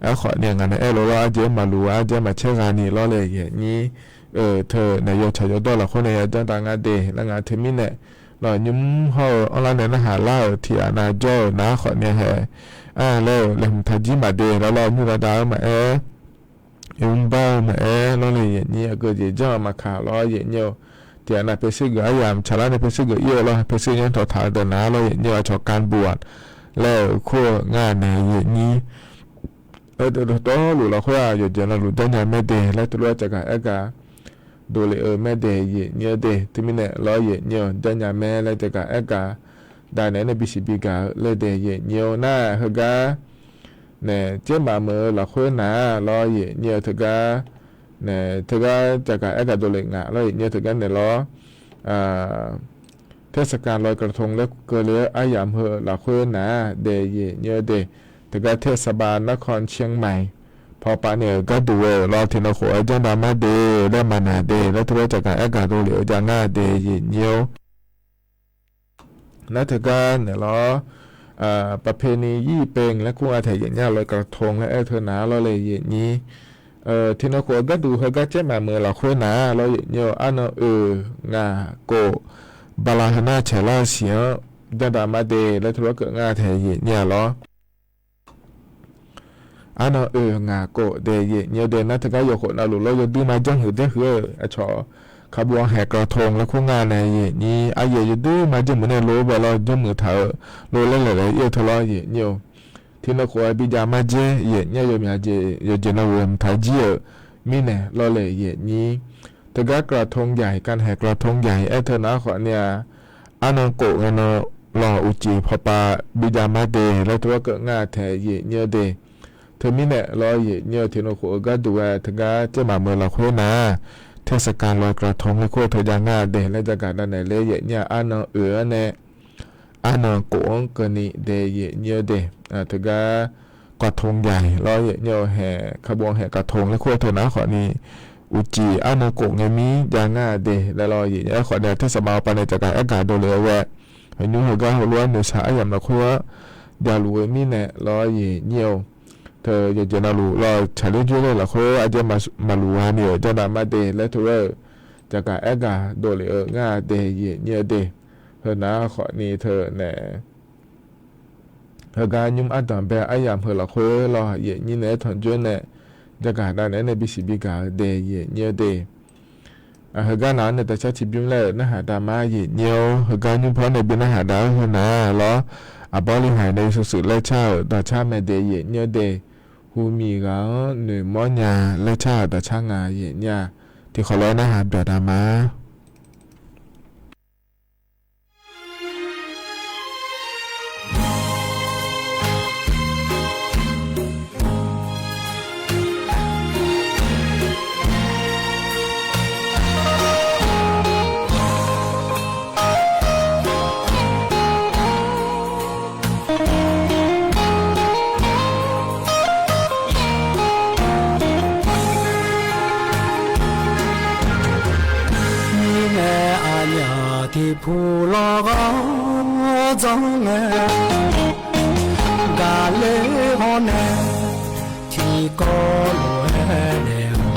Aerkhawfni ngaq nae aer lof lawr, arjeq maqluf arjeq maqcaer ghaq ni lawr le yaeq nyir-eu teu nae yawtsaq yawdawr lafkhoer nae yajanr dav nga de laer nga. Teumirnae lawr nymr hawr-eu anrlar nae narhaq lar-euq tiq ghaq nav jawr-euq nar khawfni hae ar laer-euq laeqhmq taqjir maqde laer lawr, nymr dav dav-eu maqaer, mr bar-eu maqaer lawr le yaeq nyir, aqgeu jeq janr-eu maqkaq lawr yaeq nyir-eu tiq ghaq nav paeser geuf aryamq tsaqlar nae paeser geuf ir-eu lawr, paeser yanr tawq taq-eu deuq nar lawr yaeq nyir-eu aqcawq kanbuq-aq laer-euq kur-eu ngar nae yaeq nyir-eu dawqtawvluf lafkhoer-aq yawqjeq navluf jar nya mae de laer tov lof-aer caqgaq aergaq dovlef-eu mae de yaeq nyir-eu de. Teumirnae lawr yaeq nyir-eu jar nya mae laer caqgaq aergaq dav naeq-aer nae bisiq bigaq-eu laer de yaeq nyir-eu nar heugar nae caer maqmeuq-eu lafkhoer nar lawr yaeq nyir-eu teugar nae teugar caqgaq aergaq dovlef ngaq lawr yaeq nyir-eu teugar nae lawr เทศกาลลอยกระทง laer keuvle-eu aryamq heu lafkhoer nar de yaeq nyir-eu de. Teugar เทศบาลนครเชียงใหม่ pawpav nae-euq gharduq-eu lawr tiqnan khof-aer janr dav mar de laer maqnaq de laer tov-aer caqgaq aergaq dovlef-eu jav ngar de yaeq nyir-eu nar teugar naeq lawr ประเพณียี่เป็ง laer kur nga taeq yaeq nyir-a ลอยกระทง laer aer-eu teu nar lawr le yaeq nyir tiqnan khof-eu gharduq heugar caer maqmeuq lafkhoer nar lawr yaeq nyir-eu arnan oeq ngaq kof bala heunar caeqlar-eu siq-anr janr dav mar de laer tov-aer keuvle nga taeq yaeq nyir-a lawr. Arnan oeq ngaq kof de yaeq nyir-eu de nar teugar yawkhof navluf lawr yawduir mar janr huiq daer huiq-eu aqcawq ขบวนแห่กระทง laer kur nga nae yaeq nyir aryaeq yawduir mar janr muiq nae lor bae lawr janr muiq taq-eu lor laer laeq laer ir-eu teu lawr yaeq nyir-eu tiqnan khof-aer bijav mar dzer yaeq nyir-a yawmyaq jeq yawqjeq navluf-eu mqtaq jir-euq mirnae lawr le yaeq nyir teugar กระทงใหญ่ กันแห่กระทงใหญ่ aer teu nar khawfni-a arnan kof ngae nan lawr uqcif pawpav bijav mar de laer tov-aer keuvle nga taeq yaeq nyir-eu de. Teumirnae lawr yaeq nyir-eu tiqnan khof-eu gharduq-aer teugar caer maqmeuq lafkhoer nar เทศกาลลอยกระทง laer kur-eu teu jav nga de laer jagaq dav naeq ler yaeq nyir-a arnan oeq-anr nae arnan kof-anr keuvni de yaeq nyir-eu de. Teugar กระทงใหญ่ lawr yaeq nyir-eu haeq ขบวนแห่กระทง laer kur-eu teu nar khawfni uqcif arnan kof ngae mir jav nga de laer lawr yaeq nyir-a khawfni-a tersaqma-eu pav nae caqgaq aergaq dovlef-eu ghae heuqnymr heugar heulof-aer noeqshaq aryamq lafkhoer-anr javluf-eu mirnae lawr yaeq nyir-eu teu yawqjeq navluf lawr tsaqler dzoerler lafkhoer arjaer maqluf ghaq ni-euq janr dav mar de laer tov-aer-euq caqgaq aergaq dovlef-eu ngar de yaeq nyir-eu de. Heunar khawfni teu nae heugar nymr ardanq bae aryamq heu lafkhoer lawr yaeq nyir naeq-aer tanqjoer nae jagaq dav naeq-aer nae bisiq bigaq-eu de yaeq nyir-eu de. Heugar nav-anr nae daqcar tiqbymr laer-euq narhaq dav mar yaeq nyir-awr heugar nymr paw-anr nae bi narhaq dav-eu heunar lawr aqbawr li haiq nae yawshuif shuif laer car-euq daqcar mae de yaeq nyir-eu de. Humiq ghaq-anr noeqmawr nya laer car-euq daqcar nga yaeq nyir-a. Tiqkhawf lof-aer narhaq byaq dav mar Puqlawq ghawr dzanr ngae, gaqler hawr nae tiqkawv lof-aer daef-eu,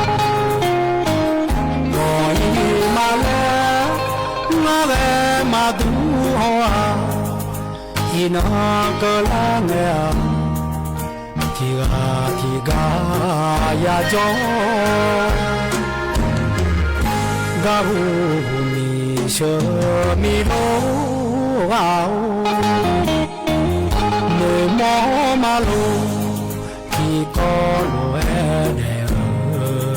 ghawq-iq ma laer ngar ghae maqdur haw-aq, iqnan keuvlar ngae-aq, tiqghaq tiqgar yajawr-awr, garhu huqmiq sheuqmiq lor ghaq-or, noeqmawr ma lor tiqkawv lof-aer daef-eu,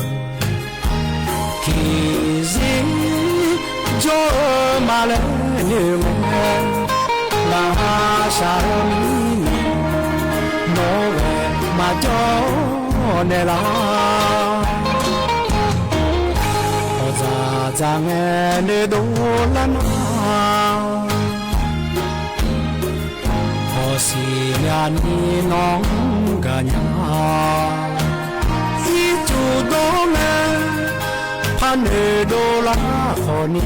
tiqzir jawr-eu ma laer noeq ngae, ngaq ha shaq-eu mirnae nawq-anr ghae maqjawr naeqlaf. Hawq dzaqdzaq ngae noeqdov lar nar, hawq siqnya ni nawq-anr gaqnya. Ircuf dawr ngae, par noeqdov lar khawf ni,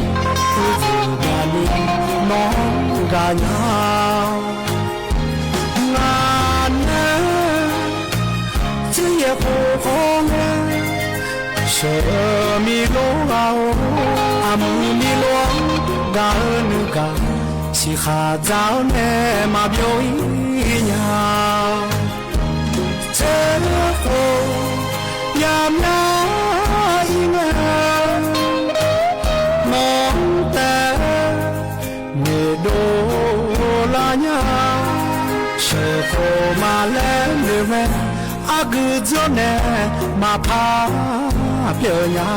ircuf nya ni nawq-anr gaqnya. Ngaq nae tseryaeq khof khawf ngae, sheuqmiq lor ghaq-or, aqmuiq miq lor-anr gaq-eu nuigaq, siqkhaq dzaq-awr nae maqbyov-ir nya. Tserkhof yamya ir ngae, nawq-anr taef noeqdov lar nya. Sheuqkhof ma laer noeq mae, argui dzeur nae maqpar pyeuf nya.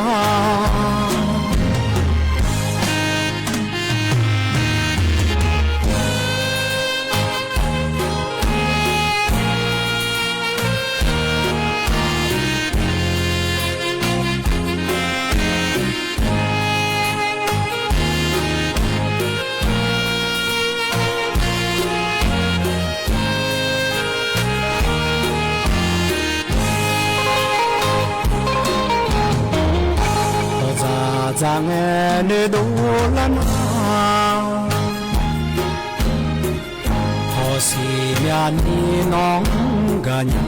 Hawq dzaqdzaq ngae noeqdov lar nar, hawq siqnya ni nawq-anr gaqnya.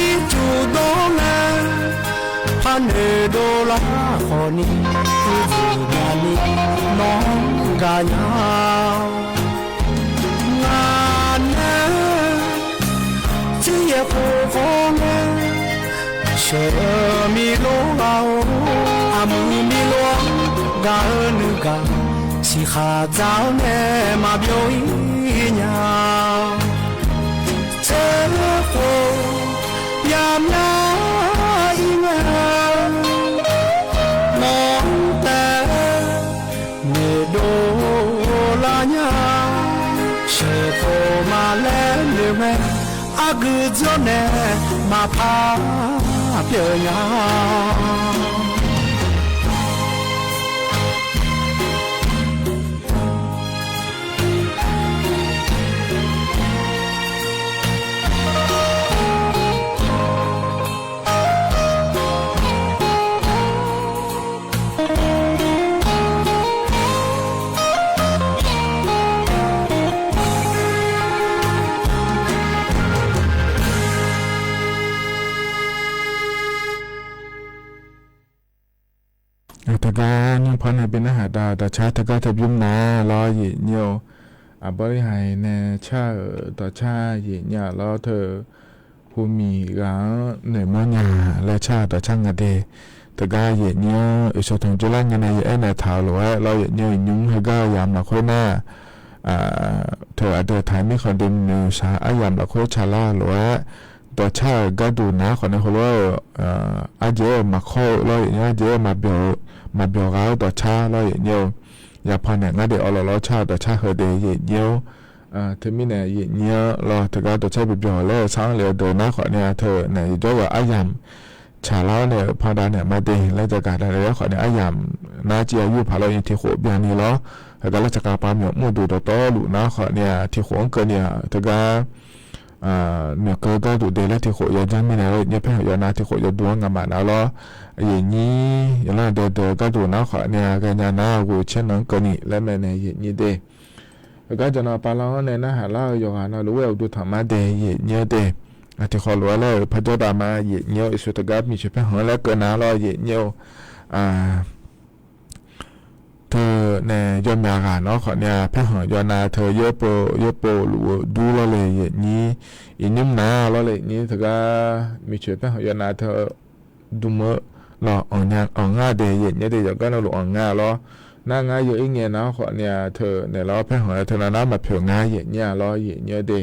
Ircuf dawr ngae, par noeqdov lar khawf ni, ircuf nya ni nawq-anr gaqnya. Ngaq nae tseryaeq khof khawf ngae, sheuqmiq lor ghaq-or, aqmuiq miq lor-anr gaq-eu nuigaq, siqkhaq dzaq-awr nae maqbyov-ir nya. Tserkhof yamya ir ngae, nawq-anr taef noeqdov lar nya. Sheuqkhof ma laer noeq mae, argui dzeur nae maqpar pyeuf nya. Teugar nymr par nae bi narhaq dav-eu dawqcar teugar teu bymr nar lawr, aqnyir-or, aqbawr-ir haiq nae car-euq dawqcar aqnyir-aq lawr teu, huqmiq ghaq-anr noeqmawr nya laer car-euq dawqcar nga de. Teugar aqnyir-anr oeqshawq tanq jawrlar ngae nae yaaer naeq taq-euq lof-aer lawr, aqnyir-or, iqnymr heugar-eu yamq lafkhoer nar, teu aqdui taq-aer mirkhanq de noeqshaq aryamq lafkhoer tsaqlar-eu lof-aer, dawqcar-euq gharduq nar khawf nae heulof-aer-euq, ardzaeq-aer-euq maqkawr-eu lawr, aqnyir-or, ardzaeq-aer maqbyawq-eu, maqbyawq ghaq-eu dawqcar lawr, aqnyir-or, yapan naeq ngar de awq lawq lawr car-euq dawqcar heu de, aqnyir-or. Teumirnae aqnyir-anr lawr teugar dawqcar byawq laer-eu sar-anr lef-eu deuq nar khawf nae teu naeq yawjawr yawq aryamq tsaqlar-awr nae-euq pandav naeq ma de laer jagaq dav nae-aer khawf nae aryamq nar civ ya yur paq lawr-ir tiqkhof byanni lawr. Heugar laer tsaqkhav pav myawq mr-eu duq dawqtawvluf nar khawf nae-aq tiqkhof-anr keuvni-aq teugar noeqkeuv gharduq de laer tiqkhof yawdzanr mirnae lawr, yaeqnyir paerkhanq yawnav tiqkhof yawdov-anr ngamaf nar lawr, aqyuif nyir yawlanr dae deuq gharduq nar khawf nae ghaenya nar ghoeqcaer nan-anr keuvni laer maeqnaeq yaeqnyir de. Heugar jawqnan pavlar-anr nae narhaq lar-eu yawqghaq navluf-aer uqduq tanq mar de yaeqnyir-anr de. Tiqkhawf lof-aer laer-euq parjawr dav ma yaeqnyir-awr, iqsur teugar miqcoeq paerkhanq-anr laer keuv nar lawr yaeqnyir-or. Teunae yawmyaq ghaq nar khawf nae paerkhanq yawnav teu yaerpov yaerpov luf-eu dur lawr le yaeqnyir, iqnymr nar lawr le nyir teugar miqcoeq paerkhanq yawnav teu dm-eu lawq anq ngar de yaeqnyir de, yawqgar navluf anq ngar lawr. Nar ngar yawir ngae nar khawf nae teunaeq lawr paerkhanq-aer teunav nar maqpoeq ngar yaeqnyir-a lawr yaeqnyir de.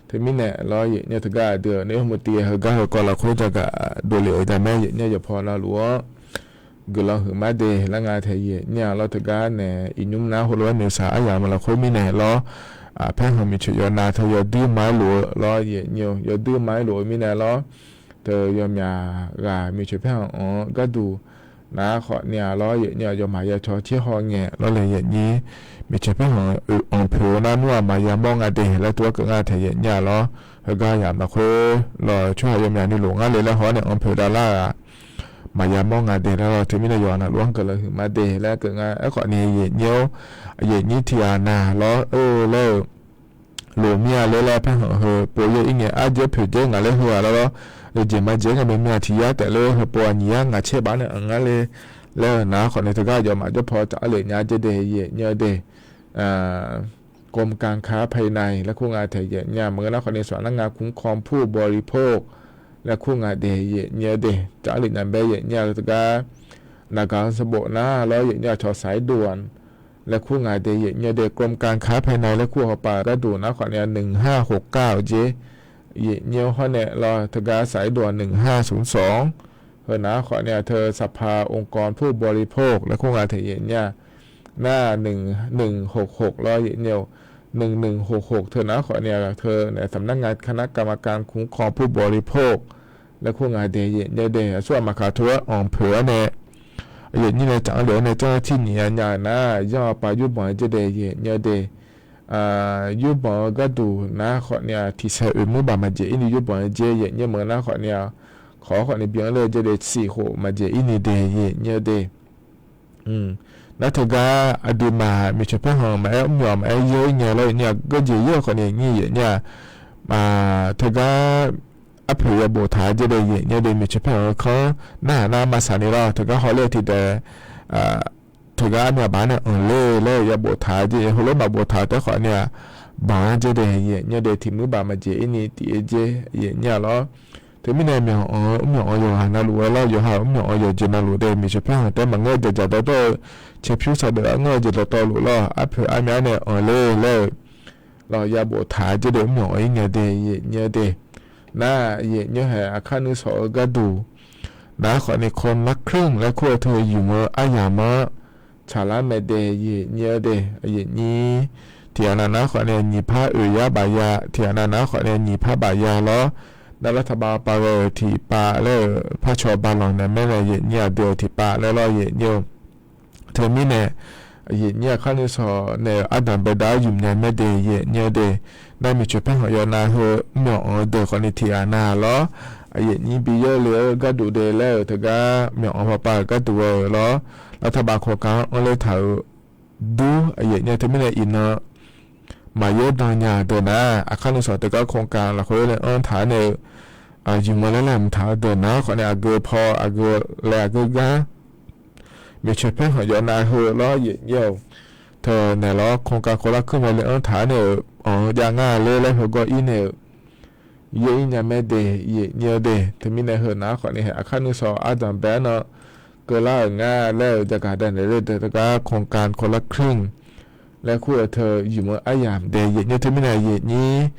Teumirnae lawr yaeqnyir teugar aqdui-euq nae hmq tiv-aer heugar heukawv lafkhoer jaqgaf dovle-euq jamaer yaeqnyir yawqpaw navluf-anr guiqlanq huiqmar de laer nga taeq yaeqnyir-a lawr. Teugar nae iqnymr nar heulof-aer noeqshaq aryamq-eu lafkhoer mirnae lawr, paerkhanq miqcoeq yawnav teu yawduir ma-aer lof-eu lawr yaeqnyir-or, yawduir ma-aer lof-eu mirnae lawr, teu yawmyaq ghaq miqcoeq paerkhanq anq-eu gharduq nar khawf nae lawr yaeqnyir-aq, yawmaf yacaw tser haw ngae lawr le yaeqnyir, miqcoeq paerkhanq oeq anq poeq-eu nar nmr-aq maqya mawr nga de laer tov-aer keuv ngar taeq yaeqnyir-a lawr. Heugar yamq lafkhoer lawq tsawrhaq yawmyaq ni lof ngar le laer haw-awr nae anq poeq davlar-aq maqya mawr nga de laer lawr. Teumirnae yawqha navluf-anr guiqlanq huiqmar de laer keuv ngar. Aerkhawf ni yaeqnyir-or, yaeqnyir tiqghaq nav lawr-eu laer-euq loq mir-a ler laer paerkhanq heu pov yaer ir ngae arjeur poeq dzer ngaq laer heu-aq lawr lawr. Yawjeq majeq-aer ngae maeq mir-a tiq yar taef ler heupov-aq nyiq yar ngaq caer baf-awr nae anq ngar le laer-eu nar khawf nae teugar jawqmaf jawrpaw taf-aer lef nya dzer de yaeqnyir-eu de. กรมการค้าภายใน laer kur nga taeq yaeqnyir-a, maqngeur nar khawf nae สำนักงานคุ้มครองผู้บริโภค laer kur nga de yaeqnyir-eu de. Taf-aer lef nya bae yaeqnyir-a teugar นครหลวง nar lawr yaeqnyir-a สายด่วน laer kur nga de yaeqnyir-eu de. กรมการค้าภายใน laer kur hawpav gharduq nar khawf nae หนึ่งห้าหกเก้า jeq yaeqnyir-eu hawr nae lawr teugar สายด่วน หนึ่งห้าศูนย์สอง heu nar khawf nae teu สภาองค์กรผู้บริโภค laer kur nga taeq yaeqnyir-a nar หนึ่งหกหก lawr yaeqnyir-eu หนึ่งหกหก teu nar khawf nae teu nae สำนักงานคณะกรรมการคุ้มครองผู้บริโภค laer kur nga de yaeqnyir-eu de. Aqsur aqmaq kaq tov-aer anq poeq-awr nae yaeqnyir nae taf-anr lef-awr nae เจ้าหน้าที่ nyiq ya nya-euq nar yanr-awr pav yurbanq-aer jir de yaeqnyir-eu de. Yurbanq-eu gharduq nar khawf nae tiqsaer oeq muir baq maqjeq ir ni yurbanq-aer jir yaeqnyir maqngeur nar khawf nae kawq-awr khawf nae bi-anr ler-eu jir de siq khof maqjeq ir ni de yaeqnyir-eu de. Nar teugar aqduimaf miqcoeq paerkhanq maqaer mr myawq maqaer yaer ir ngae lawr yaeqnyir-a geujeq yaer-eu khawf nae nyir yaeqnyir-a teugar arpoeq ya boftaq-aer jir de yaeqnyir-eu de. Miqcoeq paerkhanq-eu kanr narhaq nar maqsaq ni lawr teugar hawler-eu tiqdaeq teugar armyaq baq-anr nae anqler laer ya boftaq-aer jir heulof maqboftaq-eu taef khawf nae-aq banq-aer jir de yaeqnyir-eu de. Tiq muir baq maqjeq ir ni tif-aer jir yaeqnyir-a lawr. Teumirnae myawq-anr mr myawq-anr yawqghaq navluf-aer lawr yawqha-euq mr myawq-anr yawqjeq navluf de miqcoeq paerkhanq taef maqngeur-eu jaqjaq dawrdawr-eu caerpyur saqdeuf-anr ngeur-eu jeq dawqtawvluf lawr arpoeq armyaq nae anqler laer-eu lawq ya boftaq-aer jir de mr myawq-anr ir ngae de yaeqnyir-eu de. Nar yaeqnyir haeq aqkar nuisawq-eu gharduq nar khawf nae คนละครึ่ง laer kur-eu teu yumq-eu aryamq-anr tsaqlar mae de yaeqnyir-eu de. Yaeqnyir tiqghaq nav nar khawf nae nyiq par oeq yar baf ya tiqghaq nav nar khawf nae nyiq par baf ya lawr. Nar lar taqbav pav ghae-euq tiqpav laer-euq parcaw balanq naeq maer nae yaeqnyir aqdui-euq tiqpav laer lawr yaeqnyir-eu Teumirnae yaeqnyir aqkar nuisawq naeq-euq ardanq baedav-aer ymq nya mae de yaeqnyir-eu de. Nar miqcoeq paerkhanq yawnav heu mr myawq-anr-eu deuq khawf ni tiqghaq nav lawr. Yaeqnyir bi yawle-eu gharduq de laer-euq teugar myawq-anr pawpav-euq gharduq ghae-euq lawr. Lar taqbav โครงการ-anr anrler taq-euq dur yaeqnyir-eu teumirnae iqnan maqyaer dan nya-euq deuq nar aqkar nuisawq teugar โครงการ lafkhoer laer anr taq-aer nae-eu ymq-eu laer laeqhmq taq-eu deuq nar khawf nae aqgeu paw aqgeu laeq aqgeu gar miqcoeq paerkhanq yawnav heu lawr yaeqnyir-eu teu naeq lawr โครงการ คนละครึ่ง laer anr taq-aer nae-euq anq-eu jav ngar ler laer heugawr ir nae-euq yaer ir nya mae de yaeqnyir-eu de. Teumirnae heu nar khawf ni haeq aqkar nuisawq ardanq bae-aer nan keuvlar-euq ngar laer-euq jagaq dav naeq ler deuq teugar โครงการ คนละครึ่ง laer kur-eu teu ymq-eu aryamq de yaeqnyir teumirnae yaeqnyir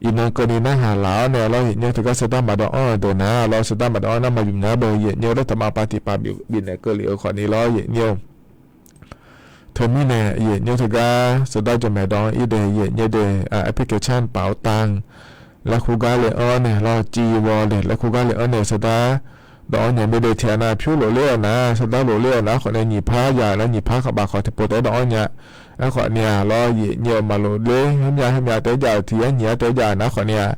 iqnan keuvni narhaq laf-awr nae lawr yaeqnyir teugar sardar maqdawv anr-eu deuq nar lawr sardar maqdawv anr nar maqymq nya-aer bae yaeqnyir-eu lar taqbav pav tiqpav bifnaeq keuvlef-eu khawf ni lawr yaeqnyir-eu Teumirnae yaeqnyir teugar sardar jamaeq dawv-anr ir de yaeqnyir de application เป๋าตัง laer kur gar le anr nae lawr civ wallet laer kur gar le anr nae sardar dawv-anr nya mae de tiqghaq nav pyur lofler-awq nar sardar lofler-awq nar khawf nae nyiq par ya-euq nar nyiq par khawf baf khawf tiqpov taef-aer dawv-anr nya. Aerkhawf ni-aq lawr yaeqnyir-eu maqlofler heumyav heumyav taef-aer jav-euq tiq yar nyiq yar taef-aer jav-euq nar khawf ni-aq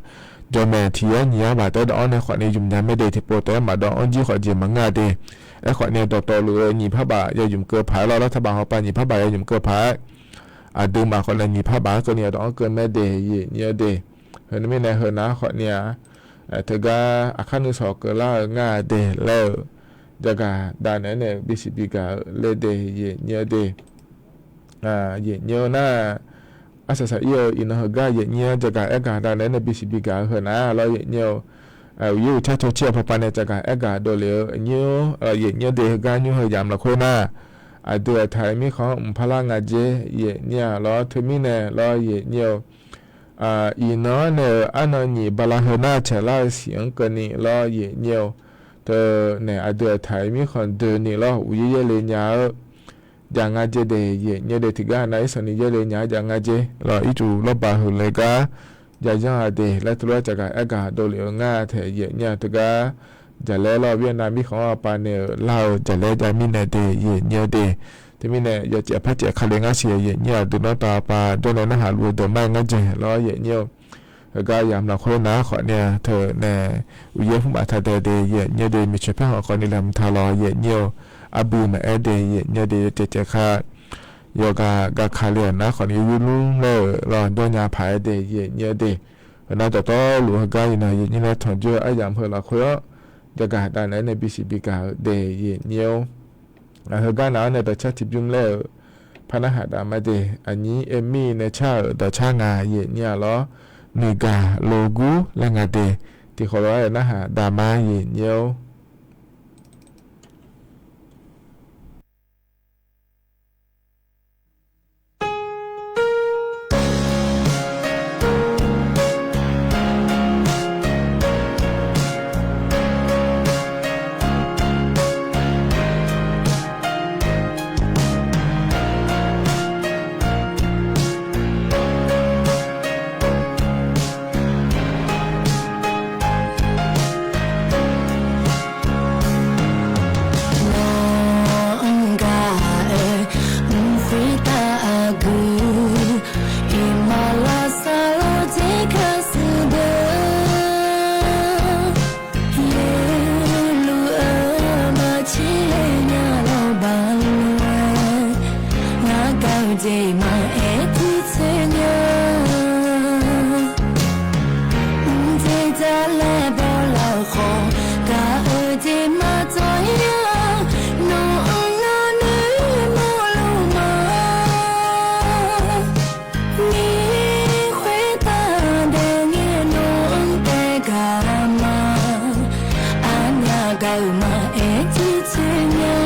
jawrmaeq tiq yar nyiq yar baq taef-aer dawv-anr nae khawfni ymq nya mae de. Tiqpov taef-aer maqdawv-anr jir khawf jeq maqngeur-a de. Aerkhawfni dawqtawvluf-eu nyiq parbaq yaw ymq keuv paq-aer lawr, lawr tarbaq hawpar nyiq parbaq yaw ymq keuv paq-aer, aqduimaf khawfni nyiq parbaq-anr keuvni yadawv-anr keuv mae de, yaeq nyir-eu de. Heu mirnae heunav-anr khawfni-a, teugar aqkar nuisawq keuvlar-eu ngar de laer-eu, jagaq dav naeq-aer nae bisiq bigaq-eu laer de, yaeq nyir-eu de. Yaeq nyir-eu nar, arsaq saq ir-eu iqnan heugar yaeq nyir-anr jagaq aergaq dav naeq-aer nae bisiq bigaq-eu heunav lawr, yaeq nyir-eu. Uqyir uqcar caw cir-eu paqpav nae jagaq aergaq dovlef-eu nyir-or, yaeq nyir-eu de. Heugar nymr heu yamq lafkhoer nar, aqdui aqtaq-euq mirkhanq-anr mqpar lar nga jer, yaeq nyir-a lawr. Teumirnae lawr, yaeq nyir-eu. Iqnan-anr nae-euq arnan nyiq bala heu nar caeqlar-eu siq-anr keuvni lawr, yaeq nyir-eu. Teunae aqdui aqtaq-euq mirkhanq doeni lawr, uqyaer yaerle nya-eu jav nga jer de, yaeq nyir-eu de. Tiqgar nav irsanqni yaerle nya-eu jav nga jer lawr, ircuf lawrbaq heulof-aer gar jav yanr-a de laer teulof-aer jagaq aergaq dovlef-eu ngar taeq, yaeq nyir-a. Teugar jaqlaer lawr, Vietnam mirkhanq-anr aqpav nae-euq lar-eu jaqlaer jav mirnae de, yaeq nyir-eu de. Teumirnae yawcaev par caev kale ngar siq, yaeq nyir-a. Aqdui nawr taq aqpav jawrnae narhaq luf-eu deuq mar-aer ngar jeq lawr, yaeq nyir-eu. Heugar yamq lafkhoer nar khawfni-a, teunae uqyaer pmrmaf taq dae de, yaeq nyir-eu de. Miqcoeq paer hawq khawfni laeqhmq taq lawr, yaeq nyir-eu. Arbuiq maqaer de, yaeq nyir-eu de. Yawcaev caev ka yawqghaq gaq kale-euq nar khawfni yur lmr laer-euq lawr dawrnya paq-aer de, yaeq nyir-eu de. Heunar dawqtawvluf heugar iqnan yaeq nyir laer tanqjox-eu aryamq heu lafkhoer-anr jagaq dav naeq-aer nae bisiq bigaq-eu de, yaeq nyir-or. Heugar nav-anr nae dawqcar tiqbymr laer-euq par narhaq dav ma de. Aqnyir Amy nae car-euq dawqcar nga, yaeq nyir-a lawr. Nuiqgaq logur laer nga de. Tiqkhawf lof-aer narhaq dav ma, yaeq nyir-or. Nawq-anr gaq-aer mq khoertav aqgeu, iqmalavshav lawr dzer kar shuir deuq, yaerluf-eu maqtser nya lawrbaq lof-aer, ngar gaq-eu jeq maqaer tiqtsoeq nya. Mqdzer dzar laer bawlar-eu khawf, gaq-eu jeq maqdzawr ya. Nawq-anr ngar noeqmawr luf ma. Mir khoertav daef ngae nawq-anr taef gaq ma. Aqnyaf gaq-euq maqaer tiqtsoeq nya.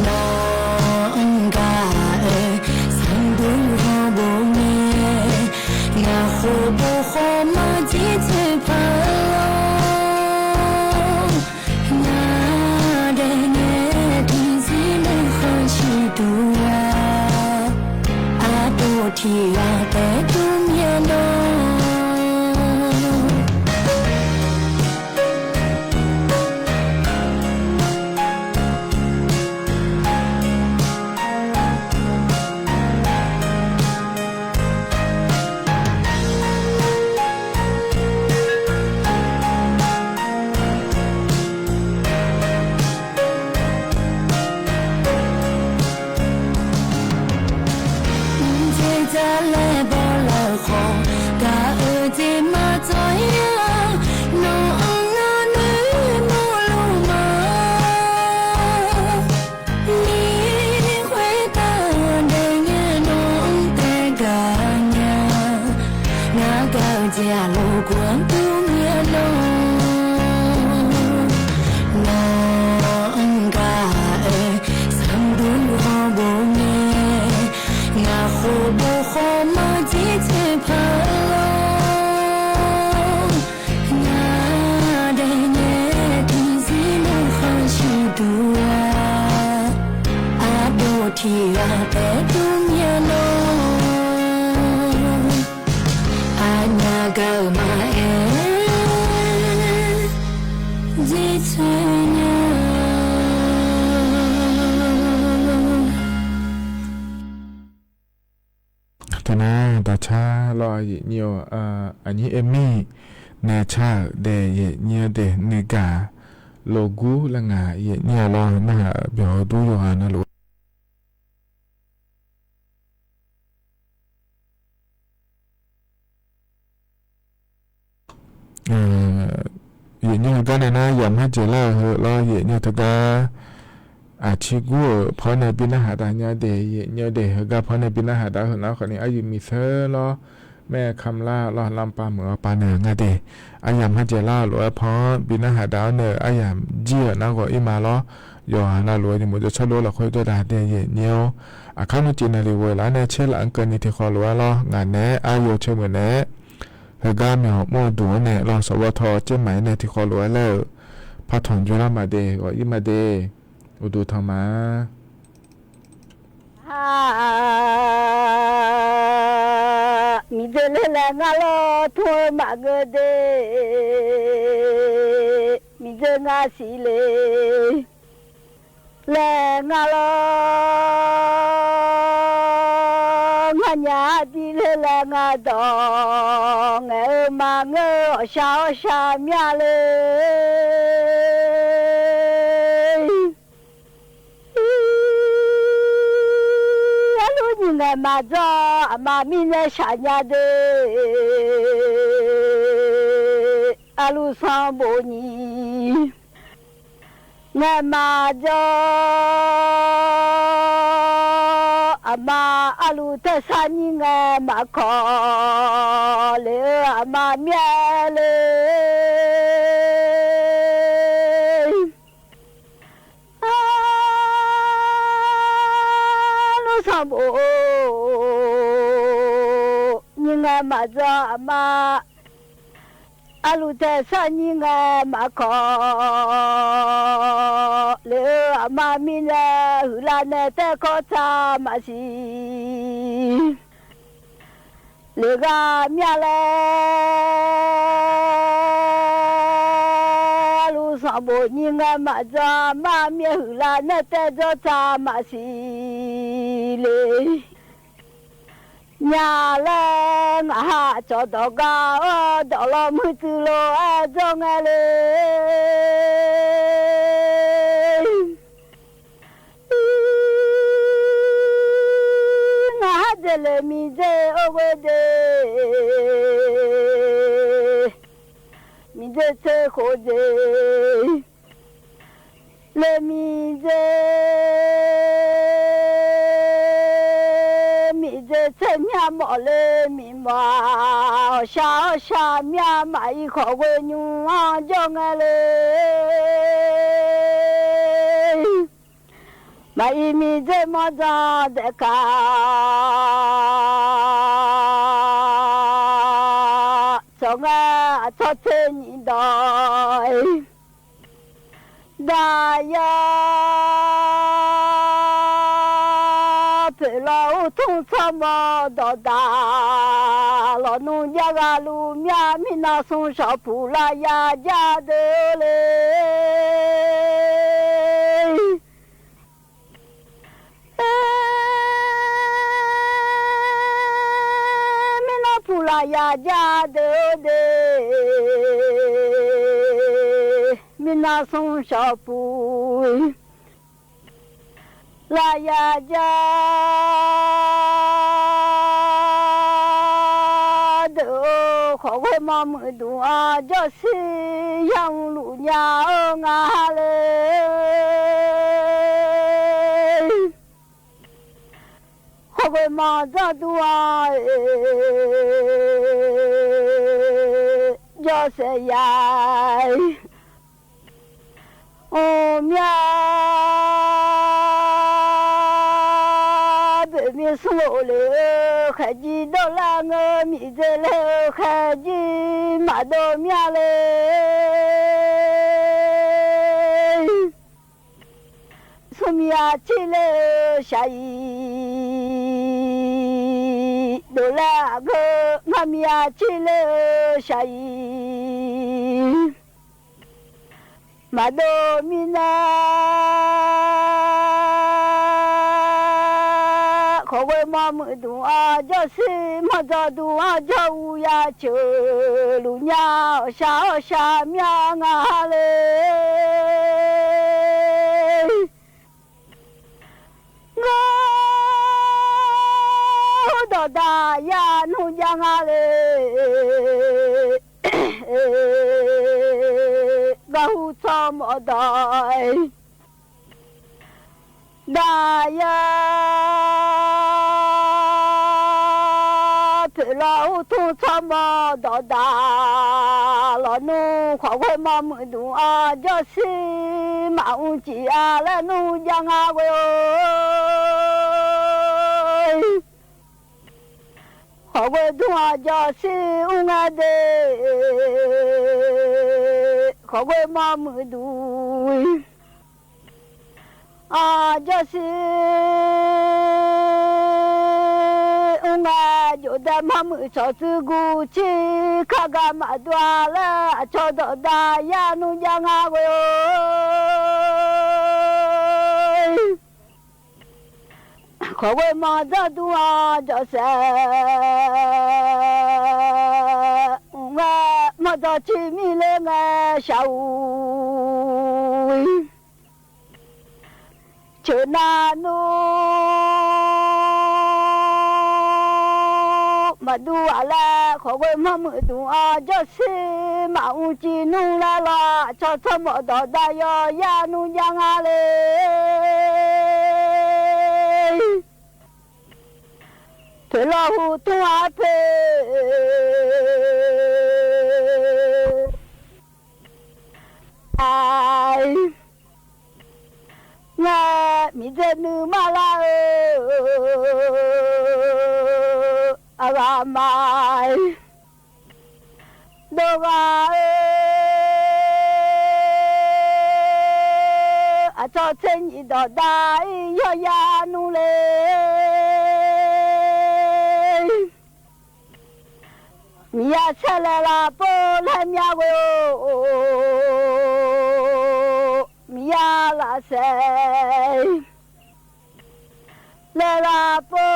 Nawq-anr gaq-aer sanqdur ghawrbof ngae, ngaq khof bof khawf maqjir tsoeq paq-a lawr. Ngaq daef ngae tiqzir nuikhanr ciqduq-a, aqdawq tiq ghaq taef dur myavdawr. Mqdzer dzar laer bawlar-eu khawf, gaq-eu jeq maqdzawr ya. Nawq-anr ngar noeqmawr luf ma. Mir khoertav daef ngae nawq-anr taef gaq nya. Ngar gaq-eu jeq-aq lawrgawv-anr dur myavdawr. Nawq-anr gaq-aer sanqdur ghawrbof ngae, ngaq khof bof khawf maqjir tsoeq paq-a lawr. Ngaq daef ngae tiqzir nuikhanr ciqduq-a, aqdawq tiq ghaq taef dur myavdawr. Aqnyaf gaq-euq maqaer jir tsoeq nya. Teunar Daqcar lawr, yaeqnyir-awr, aqnyir Aqmir nae car-euq daef yaeqnyir-anr daef nuigaq loqgur laer ngaq yaeqnyir-a lawr, narhaq byawq-eu dur yawqghaq navluf-aer yaeqnyir heugar nae nar yamq har dzaeqlar-euq heu lawr, yaeqnyir teugar aqcir gur-euq paw nae bi narhaq dav nya daef, yaeqnyir daef heugar paw nae bi narhaq dav-eu heu nar khawfni aryuif miqseur lawr, maer kamq lar lawr, lanpav meuq-awr pav naeq-eu nga daef. Aryamq har dzaeqlar-euq lof-aer paw-anr bi narhaq dav-awr nae-eu aryamq jir-euq narghawq ir ma lawr, yawqghaq navluf-eu nymq-mq jawrshar lof-aer lafkhoer jawrdav daef yaeqnyir-awr, aqkar nmrcif naqliq ghoeq laf-awr nae caer laf-anr keuvni tiqkhawf lof-aer lawr, ngaq naeq-aer aryawf caer meuq naeq-aer heugar myawq mawr duq-anr nae lawr, sawqbawr taw caer maq-aer nae tiqkhawf lof-aer laer-euq par tanq jawrlar ma daef, ghawq ir ma daef. Uqduq tanq ma. Miqdzer ler laer ngar lawr, tmr-eu maqgeur de. Miqdzer ngar siq le laer ngar lawr, ngar nya ardir ler laer ngar dawq ngaeq-eu ma ngeur, awqshaq awrshaq mya le. Arlur nyiq ngaeq maqdzawr, aqma mirnae shaq nya de. Arlur sanqbof nyiq ngaeq maqdzawr, aqma arlur taersar nyir ngaeq maqkawq le-eu aqma myav le. Arlur sanqbof nyiq ngaeq maqdzawr, aqma arlur taersar nyir ngaeq maqkawq le-eu aqma mirnae huiqlav nae taerkawv tsaq maqsiq le ghaq myav laer. Arlur sanqbof nyiq ngaeq maqdzawr, aqma myav huiqlav nae taerkawv tsaq maqsiq le. Nya laer ngaq ha cawqdawq gar-awr, dawq law muir tsuif lof-aer jawr ngae le. Ngaq ha dzaeq le miqdzer or ghoe de. Miqdzer tser khof dzaeq le miqdzer, miqdzer tser myav mawf le miqmawf-aq, awqshaq awrshaq myav maqir khawf ghoe nymr-anr jawr ngae le. Maqir miqdzer mawrdzanr daef kaq, tsawq ngae aqtsawr tser nyiq dawq-ir, daqya poeq law ur tmr tsawrmawr dawqdaq lawq nmr jar ghaq luf myav mirnan smr shawq puq lavya jar deuq le. Mirnan puq lavya jar deuq-or de, mirnan smr shawq puq lavya jar deuq-or, khawf ghoe mawr muiqduq-anr jawrshuir yamq luf nya-eu nga le. Khawf ghoe mawr dzanr dur-anr jawrshaef ya mrmyav boeqmir smr-or le-eu khaeqjir dawrlar ngeur miqdzer le-eu khaeqjir maqdov myav le. Smrmiq-aq cirler-eu shaqiq dovlar aqgeu, ngarmiq-aq cirler-eu shaqiq maqdov mirnae, Khawqghoe mawr muiqdmq-awr jawrshuir manrdzaw dmq-awr jawr-eu ya ceuq luf nya-awq shaq-awr shaq mya nga le. Ngar dawqdaq ya nmr jav nga le. Garhu tsawrmawf dawq-aer daqya poeqlawr ur tmr tsawrmawf dawqdaq lawq nmr khawqghoe mawr muiqdmq-awr jawrshuir maqmr cif-a laer nmr jav nga ghoe-or. Khawqghoe dmr-awr jawrshuir mr ngae de. Khawqghoe mawr muiqdmq-awr jawrshuir mr ngae jofdaef mawr muiq tsawq tsuif guv cir kar gar maqdov-a laer aqcawq dawqdaq ya nmr jav nga ghoe-or. Khawqghoe mawr dzawr dmr-awr jawrshaef mr ngae, manrdzaw cir mirler ngae shaq-uq ceuq nav nmr maqdur-aq laer khawqghoe mawr muiqdmq-awr jawrshuir maqmr cif nmr laer lawq aqcawq tsawrmawf dawqdaq yawqya nmr jav nga le. Poeqlawr hu tmr-a poeq a ngae miqdzae nuima lar-eu aqghaq ma dov ghaq-eu aqcawq tser nyiq dawqdaq-ir yawqya nmr le. Miqyaer saerlaeq lafpov laer mya ghoe-or. Miqyaer lafsaef laer lafpov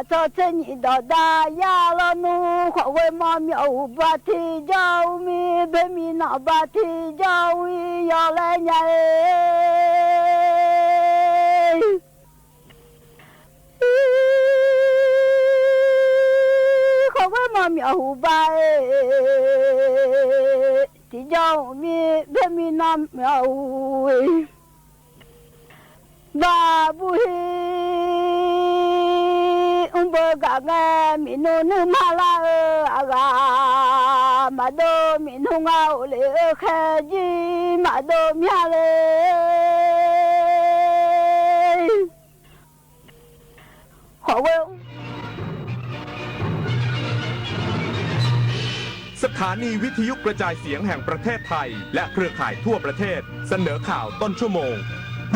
aqcawq tser nyiq dawqdaq ya lawnmr khawqghoe mawr myawf uqba tiqjawr-eu mir boermiq nanqba tiqjawr-ir yawlaer nya-e. Khawqghoe mawr myawf uqba-e tiqjawr-eu mir boermiq nanq myawf uq-e baqbuq hir mrbeu gaq ngae miqnmr nuima lar-eu aqghaq maqdov miqnmr nga of lef-eu khaer jir maqdov mya le. Khawqghoe สถานีวิทยุกระจายเสียงแห่งประเทศไทย และเครือข่ายทั่วประเทศ เสนอข่าวต้นชั่วโมง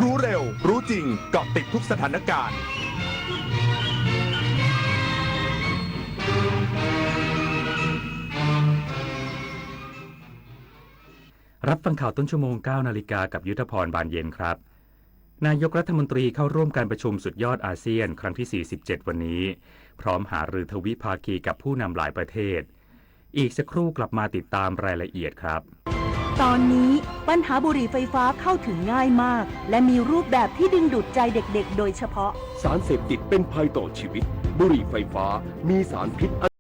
รู้เร็ว รู้จริง เกาะติดทุกสถานการณ์ รับฟังข่าวต้นชั่วโมง เก้านาฬิกา กับยุทธพร บานเย็นครับ นายกรัฐมนตรีเข้าร่วมการประชุมสุดยอดอาเซียนครั้งที่ สี่สิบเจ็ด วันนี้ พร้อมหารือทวิภาคีกับผู้นำหลายประเทศ อีกสักครู่กลับมาติดตามรายละเอียดครับ ตอนนี้ปัญหาบุหรี่ไฟฟ้าเข้าถึงง่ายมาก และมีรูปแบบที่ดึงดูดใจเด็กๆ โดยเฉพาะ สารเสพติดเป็นภัยต่อชีวิต บุหรี่ไฟฟ้ามีสารพิษอัน